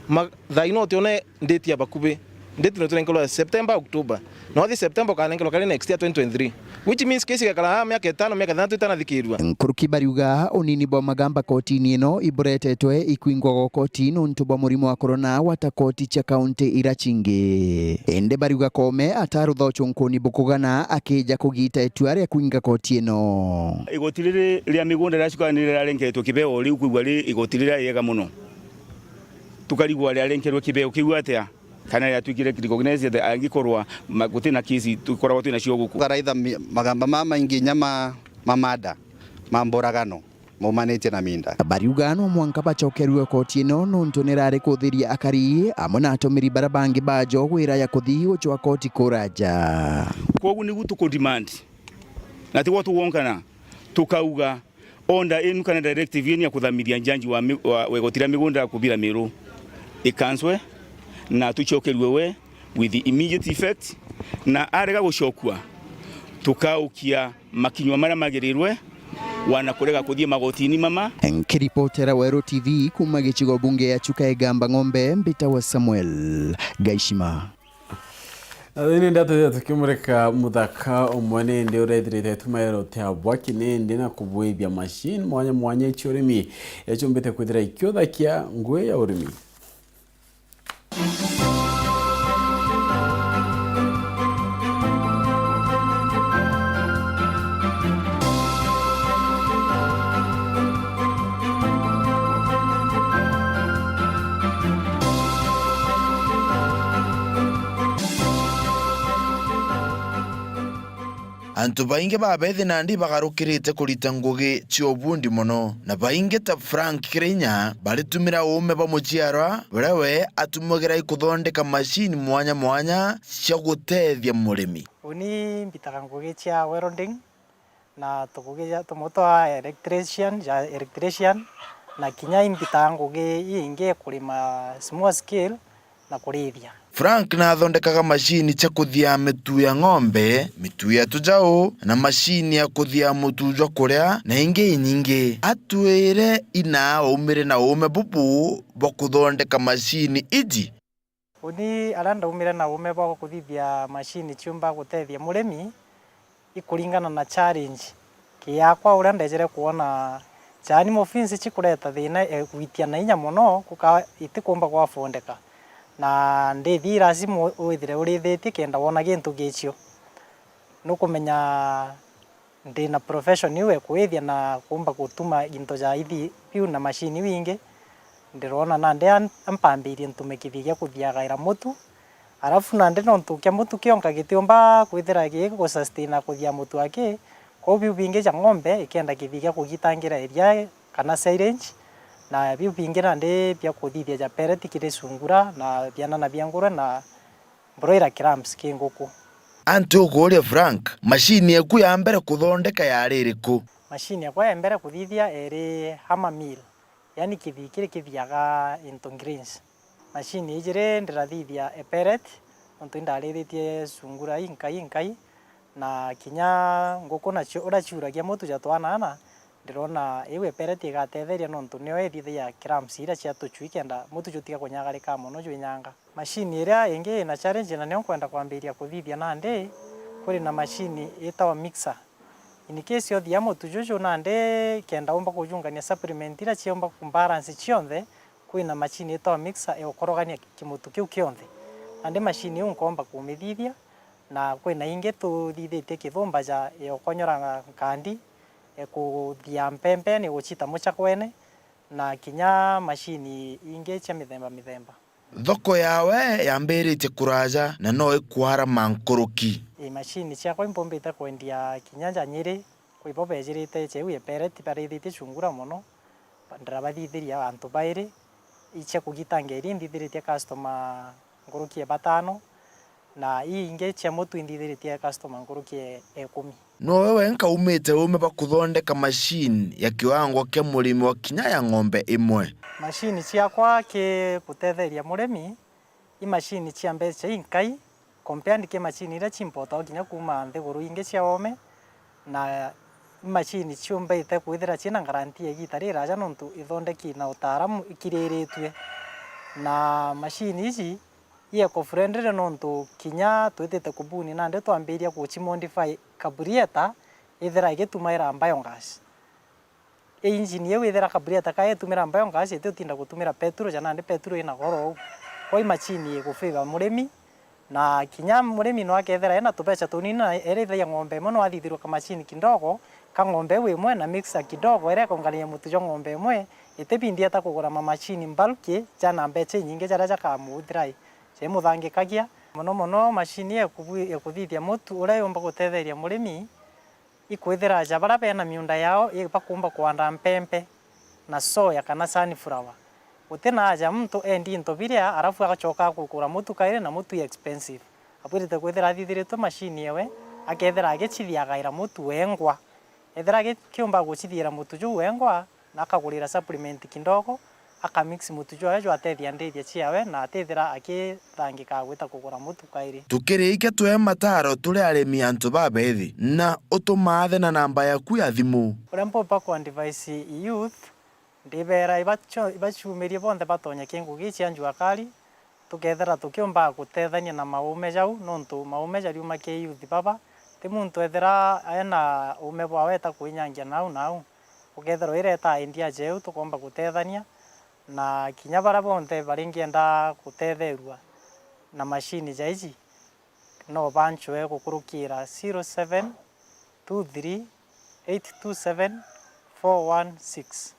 ma-, thaa ino utione nditi ya bakubi. Nditi ni turenkerwa September, October. Na wathi September ukanenkerwa kari next year twenty twenty-three. Which means case igakara haa miaka itano, miaka ithanthatu itanathikirua. Nkuruki bariuga unini bwa magamba kotini ino iburetetwe ikwingwa gwa koti nuntu bwa murimo wa corona wata koti cia kaunti ira cingi. Indi bariuga Koome atarutha ucunkuni bukugana akija kugita itua ria kwinga koti ino. Igoti riri ria migunda riracuka ni rirarengetwe kibeo riu kwigua ri igoti riria riega muno. Tukarigwa riarenkerwe kibeo kiu atia? Kana riatuikire recognize that angikorwa ma-, guti na kesi tukoragwa twina cio guku. Karaitha mi-, magamba mama maingi inya ma, ma mada, ma mboragano, maumanitie na minda. Bariuga no mwanka bacokerue koti ino nuntu nirari kuthiria akari amwe na atumiri bara bangi bajo gwira ya kuthi gucwa koti kuraja. Kwogu nigu tukudemand, na tigwo tugwonkana, tukauga, Order inu kana directive inu ya kuthamithia njanji wa mi-, wa, wa igoti ria migunda ya kubira Meru ikanswe na tucokerue we with immediate effect, na arega gucokua, tukaukia makinywa maria magirirwe wana kurega kuthii magotini mama. Nkiripotera Weru T V kuma gicigo bunge ya Chuka Igamba Ng'ombe, mbitagwa Samuel Gaishima. Na thini ndeto ithia tukimurika muthaka umwe nindi urethirite tumaero tia bwaki nindi na kubwithia machine mwanya mwanya cia urimi icumbite kwithira ikiuthakia ngui ya urimi. Antu baingi babethi nandi bagarukirite kurita ngugi cia ubundi mono, na baingi ta Frank Kirinya baritumira uume bwa muciarwa buria we atumagira ikuthondeka macini mwanya mwanya cia gutethia murimi. Uni mbitaga ngugi cia welding, na tukugi ja tumwe twa electrician, ja electrician, na kinya imbitaga ngugi iingi ya kurima small scale na kurithia. Frank nathondekaga macini cia kuthia mitu ya ng'ombe, mitu ya tujau, na macini ya kuthia mutu jwa kuria, na ingi inyingi. Atwire ina aumire na uume bubu bwa kuthondeka macini iji. Uni aria ndaumire na uume bwa kuthithia macini ciumba gutethia murimi, ikuringana na challenge. Kiakwa uria ndejere kwona, jaani mufisi cikureta thina, e, gwitia na inya mono, kuka itikumba gwafondeka. Na ndithi lazima withire urithitie kenda wona gintu gicio. Nukumenya ndina profession iu ya kwithia na kumba gutuma into ja ithi biu na mashini iu ingi, ndirona nandi am-, ampambirie ntume kithii gia kuthiagaira mutu. Alafu nandi nontu kia mutu kionka gitiumba kwithira gigusustaina kuthia mutu aki, kwou biu bingi ja ng'ombe ikenda kithii gia kugitangira iria kana silage, na biu bingi nandi bia kuthithia ja pellet kiri sungura na biana na bia ngurwe na broiler clumps ki nguku. Antu ukuuria Frank, mashini eku ya mbere kuthondeka yari iriku? Mashini yakwa ya mbere kuthithia eri hammer mill, yani kithii kiri kithiaga into grains. Mashini iji ri ndirathithia e pellet, nontu indarithitie sungura inkai inkai, na kinya nguku nacio uria ciuragia mutu ja twanana, ndirona iu e pellet igatetheria nontu nio ithithagia clumps iria cia tucui kenda mutu jutiga kunyagarika mono jwinyanga. Mashini iria ingi ina challenge na nio nkwenda kwambiria kuthithia nandi, kuri na mashini itawa mixer. In case uthia mutu juju nandi kenda umba kujungania supplement iria ciumba ku balance cionthe, kwina mashini itawa mixer igukorogania kimutu kiu kionthe. Nandi mashini iu nkomba kumithithia, na kwina ingi tuthithitie kithumba ja igukonyora nkandi, ikuthia mpempe ni gucita muchakwene, na kinya mashini ingi cia mithemba mithemba. Thoko yawe yambiritie kuraja na no ikwarama nkuruki. Ii, mashini ciakwa impumbite kwendia kinya ja Nyeri, kwi bo bejirite cheu ya pellet barithitie chungura mono, ndirabathithiria antu bairi, icia kugitangia iria inthithiritie customer nkuruki ya batano, na ii ingi cia mutu inthithiritie customer nkuruki ya ikumi. Nowe wenka umite uume bwa kuthondeka mashini ya kiwango kia murimi wa kinya ya ng'ombe imwe. Mashini ciakwa ki gutetheria murimi, i mashini cia mbeca inkai, compared ki mashini iria ciimpotagwa kinya kuuma nthiguru ingi cia oome, na i mashini ciumbite kwithira ciina guarantee ya igiita riraja nontu ithondeki na utaaramu ikiriritue. Na mashini iji i eco-friendly nontu kinya twitite kubuni nandi twambiria gucimodify carburetor ithira igitumaira biogas. Engine iu ithira carburetor ka itumira biogas itiutinda gutumira petrol, ja nandi petrol ina goro uu. Kwou i machine igufavor murimi, na kinya murimi no akethira ena tubeca tunini na erithagia ng'ombe imwe, no athithirwe kamachine kidogo ka ng'ombe iu imwe na mixer kidogo iria ikungania mutu jwa ng'ombe imwe, itibindi eta kugura mamachine bulky jana mbeca inyingi jaria jakamuthira jaimuthangikagia. Mono mono machine ya kubu-, ya kuthithia mutu uria yumba gutetheria murimi, ikwithira aja baria bena miunda yao i-, bakumba kuanda mpempe na soya kana sunflower. Gutina aja muntu endi into biria, arafu agacoka akugura mutu kairi na mutu i expensive. Abwirite kwithira athithiritwe machine ewe, akethira agicithiagaira mutu wengwa. Ethira agikiumba gucithiira mutu juu wengwa, na akagurira supplement kidogo, akamix mutu jwawe jwatethia ndithia ciawe, na atithira akithangika gwita kugura mutu kairi. Tukirikia, twe mataro turi arimi antu babethi, na utumaathe na namba yaku ya thimu. Uria mpumba ku advise youth, ndibera ibacho-, ibacumirie bonthe batonye ki ngugi cia njua kari, tukethira tukiumba gutethania na maume jau, nontu maume jariuma ki youth baba. Ti muntu ethira ena uume bwawe eta kwinyangia nau nau. Ukethirwa ireta idea jeu, tukomba gutethania, na kinya baria bonthe baringienda gutetherua na machine ja iji, no banchwe gukurukira zero seven two three eight two seven four one six.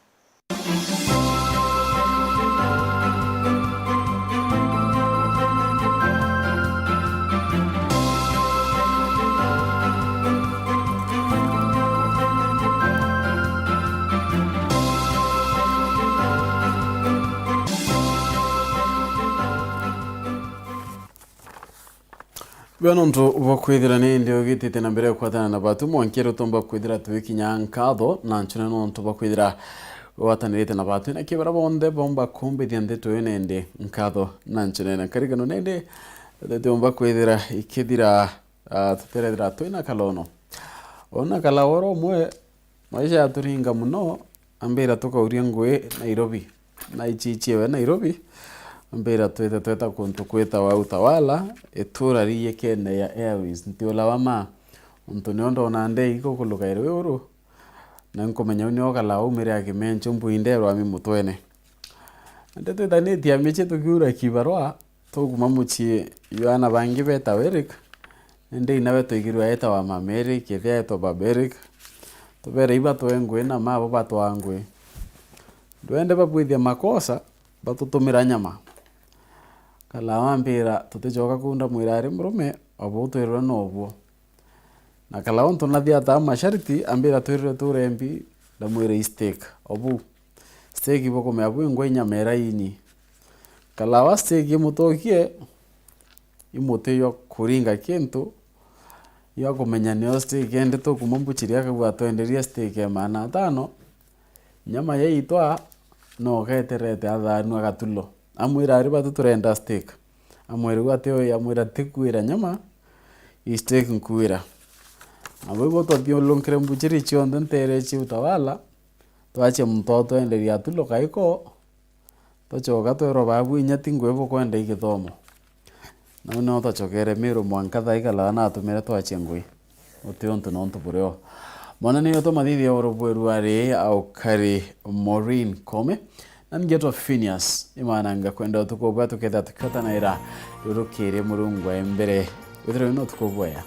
Nontu bwa kwithira ni ndi ugitite na mbere kwatana na batu, mwanki riu tumba kwithira twikinya nkatho na ncune nontu bwa kwithira gwatanirite na batu na kibara bonthe bomba kumbithia ndeto ino indi nkatho na ncune na nkarigano nindi tutiumba kwithira ikithira, ah, tutirethira twina kalono. Ona kala oro umwe maisha yaturinga muno, ambira tukauria ngui Nairobi. Na ichichie we Nairobi, ambira twite tweta kuntu kwitawa Utawala, itura riyikene ya Airways. Ntiulawa ma, untu nio ndona ndei gukuluka iri uru, na nkumenya u nio kala aumire akimenchu mbui nderwami mutwene. Nandi twitanitie a michie tukiura kibarua, tukuma muchie jwa ana bangi betawa Eric, indi inawe twaigirwe etawa mama Eric, ethia etwa baba Eric. Tubere iba twe ngui na mabo batwaa ngui. Ndwende babwithia makosa, batutumira nyama. Kala wambira tutichoka kuu ndamwira ari murume, obu twirwe nobuo. Na kala untu nathi ataa mashariti, ambira twirwe turembi, ndamwira i steak. Obu. Steak ibukumea bwingwa inyama ira ini. Kala wa steak imutokie, imuti jwa kuringa kintu, jwa kumenya nio steak indi tukuma mbuchiri akagua atwenderia steak ya maana atano, nyama yaitwa, no ugeterete athanu agatulo. Amwira ari batu turenda steak. Amwira u ati oi, amwira tikwira nyama, i steak nkwira. Nabo ibo twathiurunkire mbuchiri cionthe ntere cia Utawala, twachia muntu twenderia atulo kaiko, twachoka twerwa babu inya ti ngui bukwenda i githomo. Nau nio twachokere Miru mwanka thaa ikalaga natumire twachia ngui. Uti untu nontu burio. Mwana ni utu mathithia oro bweru ari aukari Maureen Kome. Na ngetwa Phineas, imananga kwenda utuku bwa tuketha tukatanaira rurukiri Murungu wa mbere. Withirwe ni utuku bwega.